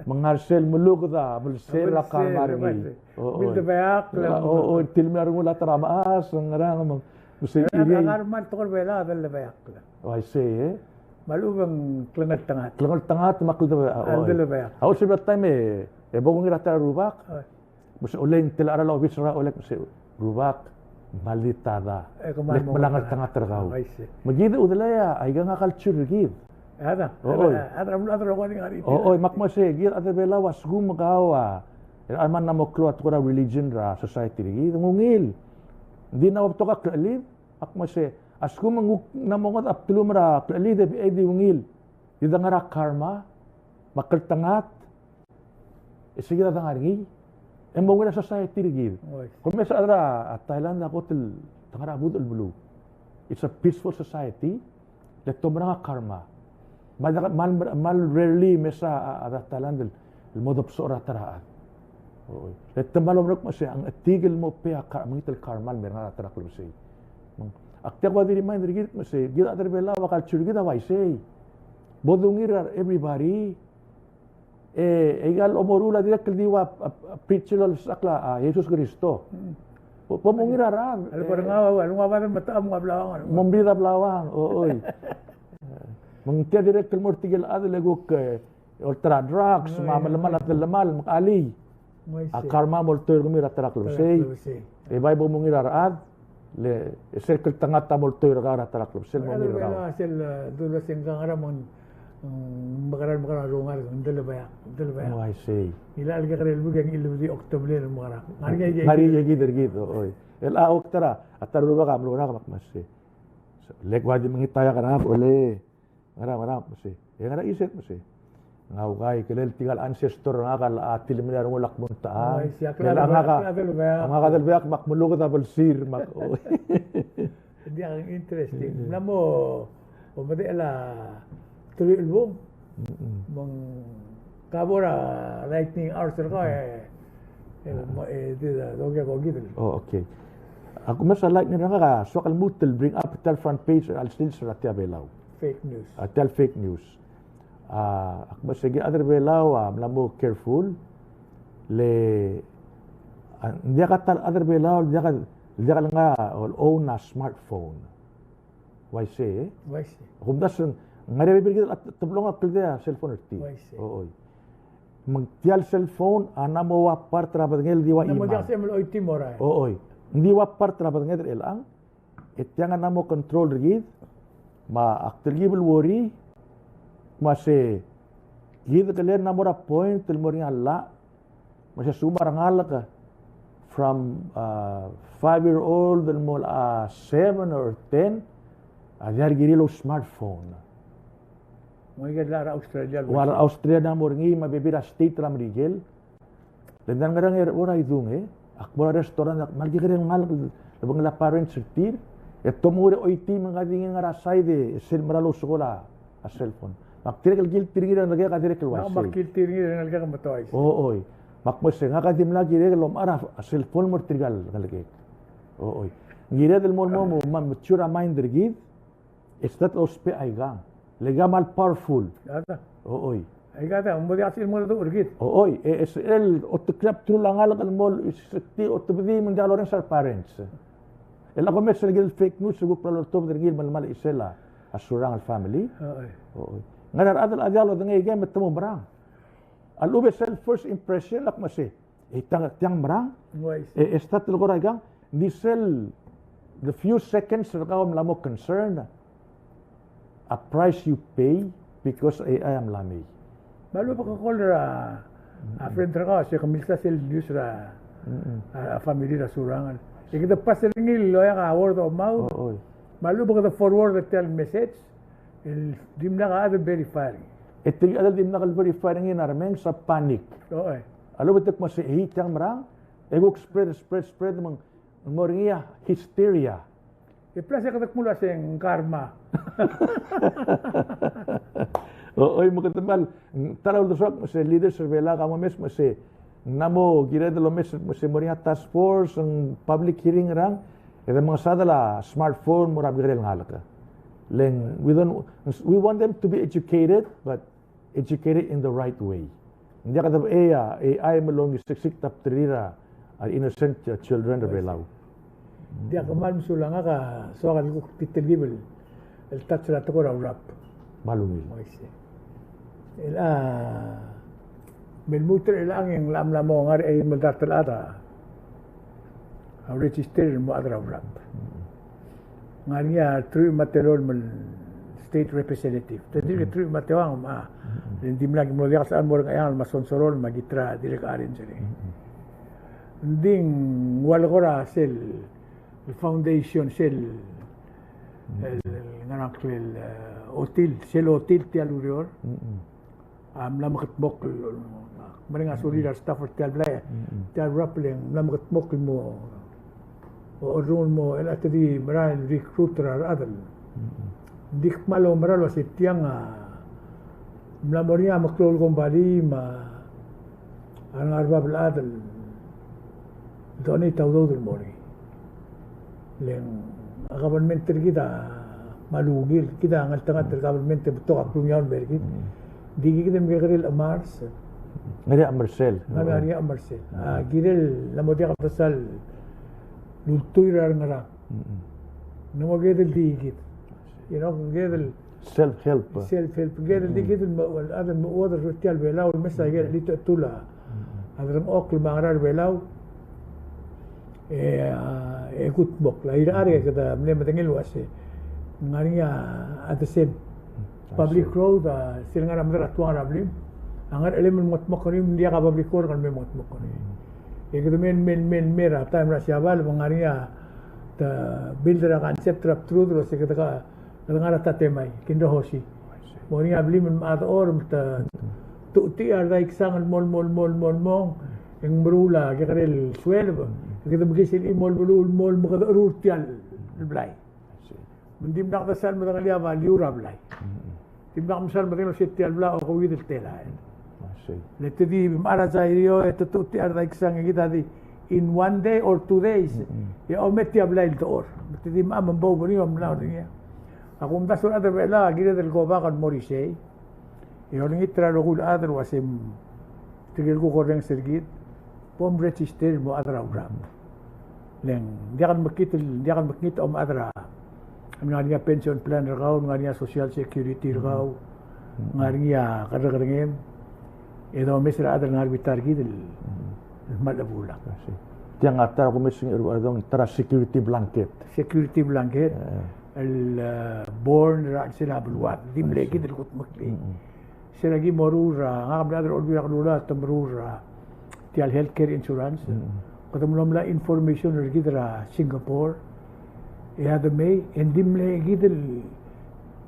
me ng ngar sel meluked a, belsel a karma er ngii. O, o. Tilemlii a rengul a ta er a mechas, ngerang, me ng, me sei, a karma el tekoi er a Belau a dellebeakl. O, I see, e. Me a lechub e ng klengeltengat. Klengeltengat, me a klengeltengat, o, o. A dellebeakl. A lsekum a taem e, e bo kungil er a ta er a rubak. O. Me sei, oleng, te locha er a obis er a, oleng, me sei, "Rubak, maldita da. Lek melai a ngeltengat er kau." Me kid a udelei a, aika a culture er kid. O, oi. O, oi, me ak mo sei, kid a chad er a Belau a lsekum kau a, er a mla mo klou a tekoi er a religion er a society er kid, ng ungil. Ng di mla mo betok a klechelid, me ak mo sei, a lsekum ng kuk mla mo ngodech a bdelum er a klechelid e di ungil. Di dengar a karma, me a klengeltengat, e sei kid a dengar er ngii. E mo ungil a society er kid. Oi. Kom mesa er a Thailand a kot el dengar a budech el beluu. It's a peaceful society. Le te omerang a karma. Me a, me a, me a rarely mesa a, a, a Thailand el, el mo debesech er a ta er a chad. Oi. Le te mla omerang me sei, ng chetik el mo pay a kar-, mengit el karma el me er ngii er a ta er a klebesei. Me ng, ak diak kuk di remind er kid me sei, kid a chad er a Belau a culture er kid a uaisei. Bo dungil er a everybody. E, e aika el omoruul a dirrek el di ua, a, a, preach el olsisechakl a, a, Jesus Kristo. Mm. Bo, bo mungil er a rechad. A lebo er ngii a, a lenguu a bad el metecham a blauang. Mo mrid a blauang, o, oi. Me ng tia dirrek el mo er tirke el chad el kuk, e, olterau a drugs, me a melemall a tellemall, me a chelii. A karma a mo oltoir kemiu er a ta er a klebesei. E bai bo mungil er a rechad, le, e sel klengeltengat a mo oltoir er kau er a ta er a klebesei, mo mungil er kau. Sel, e, dulu se ng ngar er a mong, mm, mekerang, mekerang a rungel, ng dellebeakl, ng dellebeakl. Oh, I see. Ngilai a kekerei el buik e ng ilebedii a okdemelel el mekerang. Ngar er ngii a ikid er kid, o, oi. El a okterau, a ta er a rubak a mlo er ngak me ak mo sei. Le kuk di mengetaiak er ngak, ole. Ngera, ngera, me sei. E ngera isei, me sei. Ng ua ikel tirka el ancestor er ngak a tilemlii a rengul a kmo ng techang. Oi, sei, a klalo, ngak a, a klalo, a klalo, ngak a delbeakl me ak meluked a belsir me ak, o. Ng diak, interesting. Mm. Ng mla mo, mo medechel a teruich el bung. Mm-mm. Me ng kabo er a lightning hours er kau, e, e, mo, e, di, di, di, okay, okay, di. Oh, okay. Ak omes a lightning er ngak a soak el lmuut el bring up tia el front page er a sils er a Tia Belau. Fake news. A, tia el fake news. A, ak mo sei kid a chad er a Belau a mla mo careful. Le, a, ng diak a ta el chad er a Belau, ng diak a, ng diak a lengai el own a smartphone. Uaisei, e? Uaisei. Kumdasu e ng ngar er ngii a bebil er kid el teblong a kldei a cellphone er tir. Uaisei. O, oi. Me ng tia el cellphone a mla mo ua part er a bedenged el di ua chimang. Ng di ua part er a bedenged er chelechang. E tiang a mla mo control er kid, me ak telkib el worry, me se kid a kelel a mla mo er a point el mo er ngii a llach, me se lsekum a rengalek from, uh, five year old el mo er a seven or ten, a diak el kirir el smartphone. Ng ua er a Australia, ua er a Australia a mo er ngii me a bebil er a state er a Merikel. Le ng di ngerang e, er a bo er a idung e, ak bo er a restaurant, ak kmal kekerei el ngalek el obengkel a parents er tir, e te mo er a oitii me ng di ngii el ngar er a side e sel mera el ousekool a cellphone. Me ak dirrek el guilty er ngii er a rengelekek a dirrek el uaisei. Me ak guilty er ngii er a rengelekek me te uaisei. O, oi. Me ak mo sei, ngak a dimlak kirek el omechar a cellphone el mo er tirka el rengelekek. O, oi. Ng kired el mo, mo, mo, me a mature a mind er kid, e start el ousbech aikang. Le kmal powerful. Ada. O, oi. Aika da, ng mo diak sel mo er a duch er kid. O, oi. E, e sel oteklii a bdelul a ngalek el mo, e, se tir otebedii me ng diak lorrenges a re parents. E le kom mesa sel kid el fake news, e kuk bla loltobed er ngii el melemall a chisel a Surangel family. O, oi. O, oi. Ngar er a rechad el diak lodengei aikei me te mo merang. A lechub e sel first impression, ak mo sei. E tiang, tiang merang. Uaisei. E, e start el kora ikang, ng di sel the few seconds er kau a mla mo concern a price you pay because A I a mla mei. Me a lechub e ke call er a, a friend er kau, se ke milsa sel news er a, a, a family er a Surangel. E kede pass er ngii el oeak a word of mouth. O, oi. Me a lechub e kede forward er tia el message, el dimlak a chad el verify er ngii. E tirka el chad el dimlak el verify er ngii a remenges a panic. O, oi. A lebo te kmo se, e tiang merang, e kuk spread, spread, spread, me ng mo er ngii a hysteria. E plus e kede kmo el uase ng karma. O, oi, me kede kmal, ta er a uldesuek me se leaders er Belau a mo mes me se, ng mla mo kired el omes me se mo er ngii a task force, ng public hearing er a, e de mengesadel a smartphone mo er a bekerel ngalek. Le ng, we don't, we want them to be educated, but educated in the right way. Ng diak de, e, a, e, a, me longiseksik ta bdelir a, a innocent, uh, children er Belau. Diak kmal mesulang, ngak a soak el kuk di telkib el touch er a tekoi er a urap. Kmal ungil. Oi, se. El a, me lmuut er chelechang e ng mla mo ngar er a eim el dart el chad a register el mo chad er a urap. Ngar er ngii a teruich me a telolem el state representative. Te dirk teruich me a teuang me a, le ng dimlak ki mlo diak el sechal el mo er a Ngcheangel me a Sonsorol me a ki tra dirk arrange er ngii. Ng di ng ua le kora sel foundation, sel, el, el ngar er ngii el, eh, otil, sel otil tia el ureor. A mla mekedmokl, mereng a sulir a restaff er tia el blai, tia el urap le ng mla mekedmokl el mo, o, orrung el mo, el a te di mera el recruit er a rechad el. Ng di kmal oumera el uase tiang a mla mo er ngii a meklou el kombalii me a rengar er bab el chad el donate a udoud el mo er ngii. Le ng a government er kid a kmal ungil, kid a ngeltengat el government e betok a klungiaol el mer kid. Ng di kid a mekekerei el chemars. Ngar er ngii a chemersel. Ngar er ngii a chemersel. A kirel a mo diak el desal el ultuil er a rengerang. Ng mo kede el di kid. You know, kede el Self-help. Self-help. Kede el di kid el me, el chad el mechuodel er tia el Belau el mesa, kede el di techetul a delengchokl me a ngera er Belau. E, a, e kudmokl. A irechar e kede mle medengei el uase ng ngar er ngii a, a the same public road, a, sel ngar er a medal a tuang er a blim. A ngerechelem el mengedmokl er ngii me ng diak a public road el me mengedmokl er ngii. E kede mei, mei, mei, mei er a taem er a Siabal me ng ngar er ngii a te build er a concept er a bdelud el uase kede ka Kede ngar er a Tatemai, Kinrohosi. Mo er ngii a blim el mechad er a Orm, te, te utii a redaiksang el mo, mo, mo, mo, mo, e ng meruul a kekerei el sueleb, e kede mekiis el chimo el beluu el mo, me kede cheruul tia el blai. Me ng dimlak desal medengelii a value er a blai. Dimlak msal medengelii se tia el blai a okeuid el telael. Le te di mechar a Jairio, e te, te utii a redaiksang e kid a di in one day or two days. E a omes tia el blai el dechor. Me te di mecham me bo er ngii a mla er ngii. A kumdasu el chad er Belau a kired el go back el mo er isei. E olengit er a rokui el chad el uasei, tirke el kuk orrenges er kid, bo mregister el mo chad er a urap. Le ng diak el mekngit, diak el mekngit a omechad er a, ng ngar er ngii a pension plan er kau, ng ngar er ngii a social security er kau, ng ngar er ngii a kerrekerengem, e domes er a chad el ngar er a bita er kid el kmal chebuul. Tiang a ta er a kumes er a dong, ta er a security blanket. Security blanket, el, eh, born er a chelsel a beluad, di mle kid el kudmeklii. Sel aki meruul er a, ngak a mle chad er a Olbiil er a Kelulau, te meruul er a tia el healthcare insurance. Kede mlo melai a information er kid er a Singapore. E a de mei, e ng di mle kid el,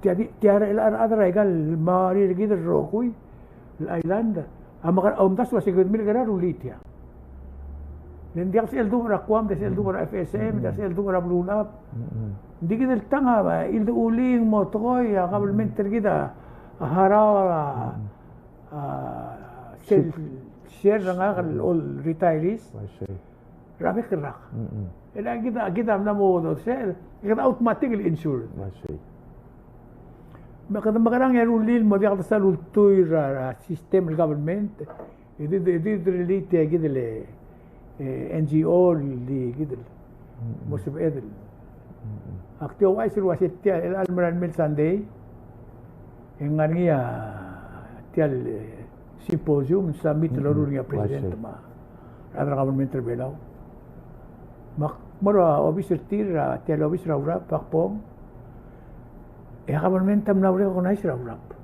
tia di, tia er a chelecha el chad er aika el mla er kid el rokui el island a mekera, a omdasu el uase kede mle kora rullii tia. Le ng diak sel dubech er a Guam, diak sel dubech er a F S M, diak sel dubech er a Belulechab. Ng di kid el tang a, a, ildechuling mo tekoi a kabelment er kid a, a harau a, a, sel, sel er ngak el all retirees. I see. Er a bek el rak. E le kid a, kid a mla mo udoud sel, kid a automatic el insured. I see. Me kede mekerang e rullii el mo diak desal ultuil er a, er a system el government. E di, di, di, di rullii tia kid el, eh, N G O el di kid el mo sebeched el. Ak di ouchais el uase tia el chelecha el mera el mei el Sunday e ng ngar er ngii a tia el, eh, symposium, summit el loruul er ngii a president me a rechad er a government er Belau. Me ak mo er a obis er tir, er a tia el obis er a urap, ak bong. E a government a mla recognize er a urap.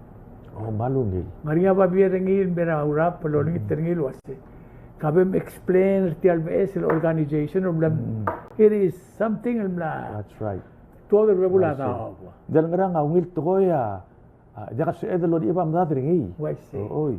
O, kmal ungil. Ng ngar er ngii a babier er ngii el mei er a urap el olengit er ngii el uase, kabem explain er tia el beches el organization el mla, it is something el mla. That's right. Tuobed er a bebul a daob. Di el ngerang a ungil tekoi a, a, diak a sebeched el olecheb a medad er ngii. Uaisei. O, oi.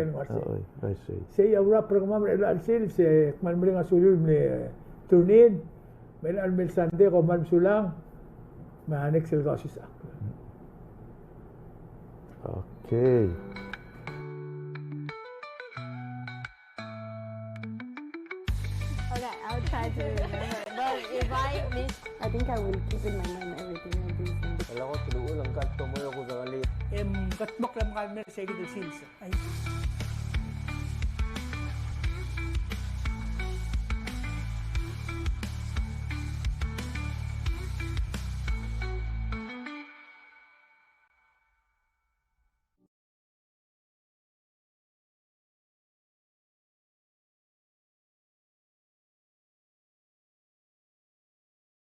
Ian Ngarse. Oh, I see. Sei a wrap er kemam er chelecha el sils, e kmal mereng a suliu el mle tune in. Me chelecha el mei el Sunday kom kmal mesulang. Me a next el Kausisechakl. Okay. Okay, I'll try to remember. But if I miss, I think I will keep in my mind everything I do. Kala ko tuluchul a ngka el tomoyo kudangalek. Em, kedmokl a mekall el mei er seikid el sils. Ai.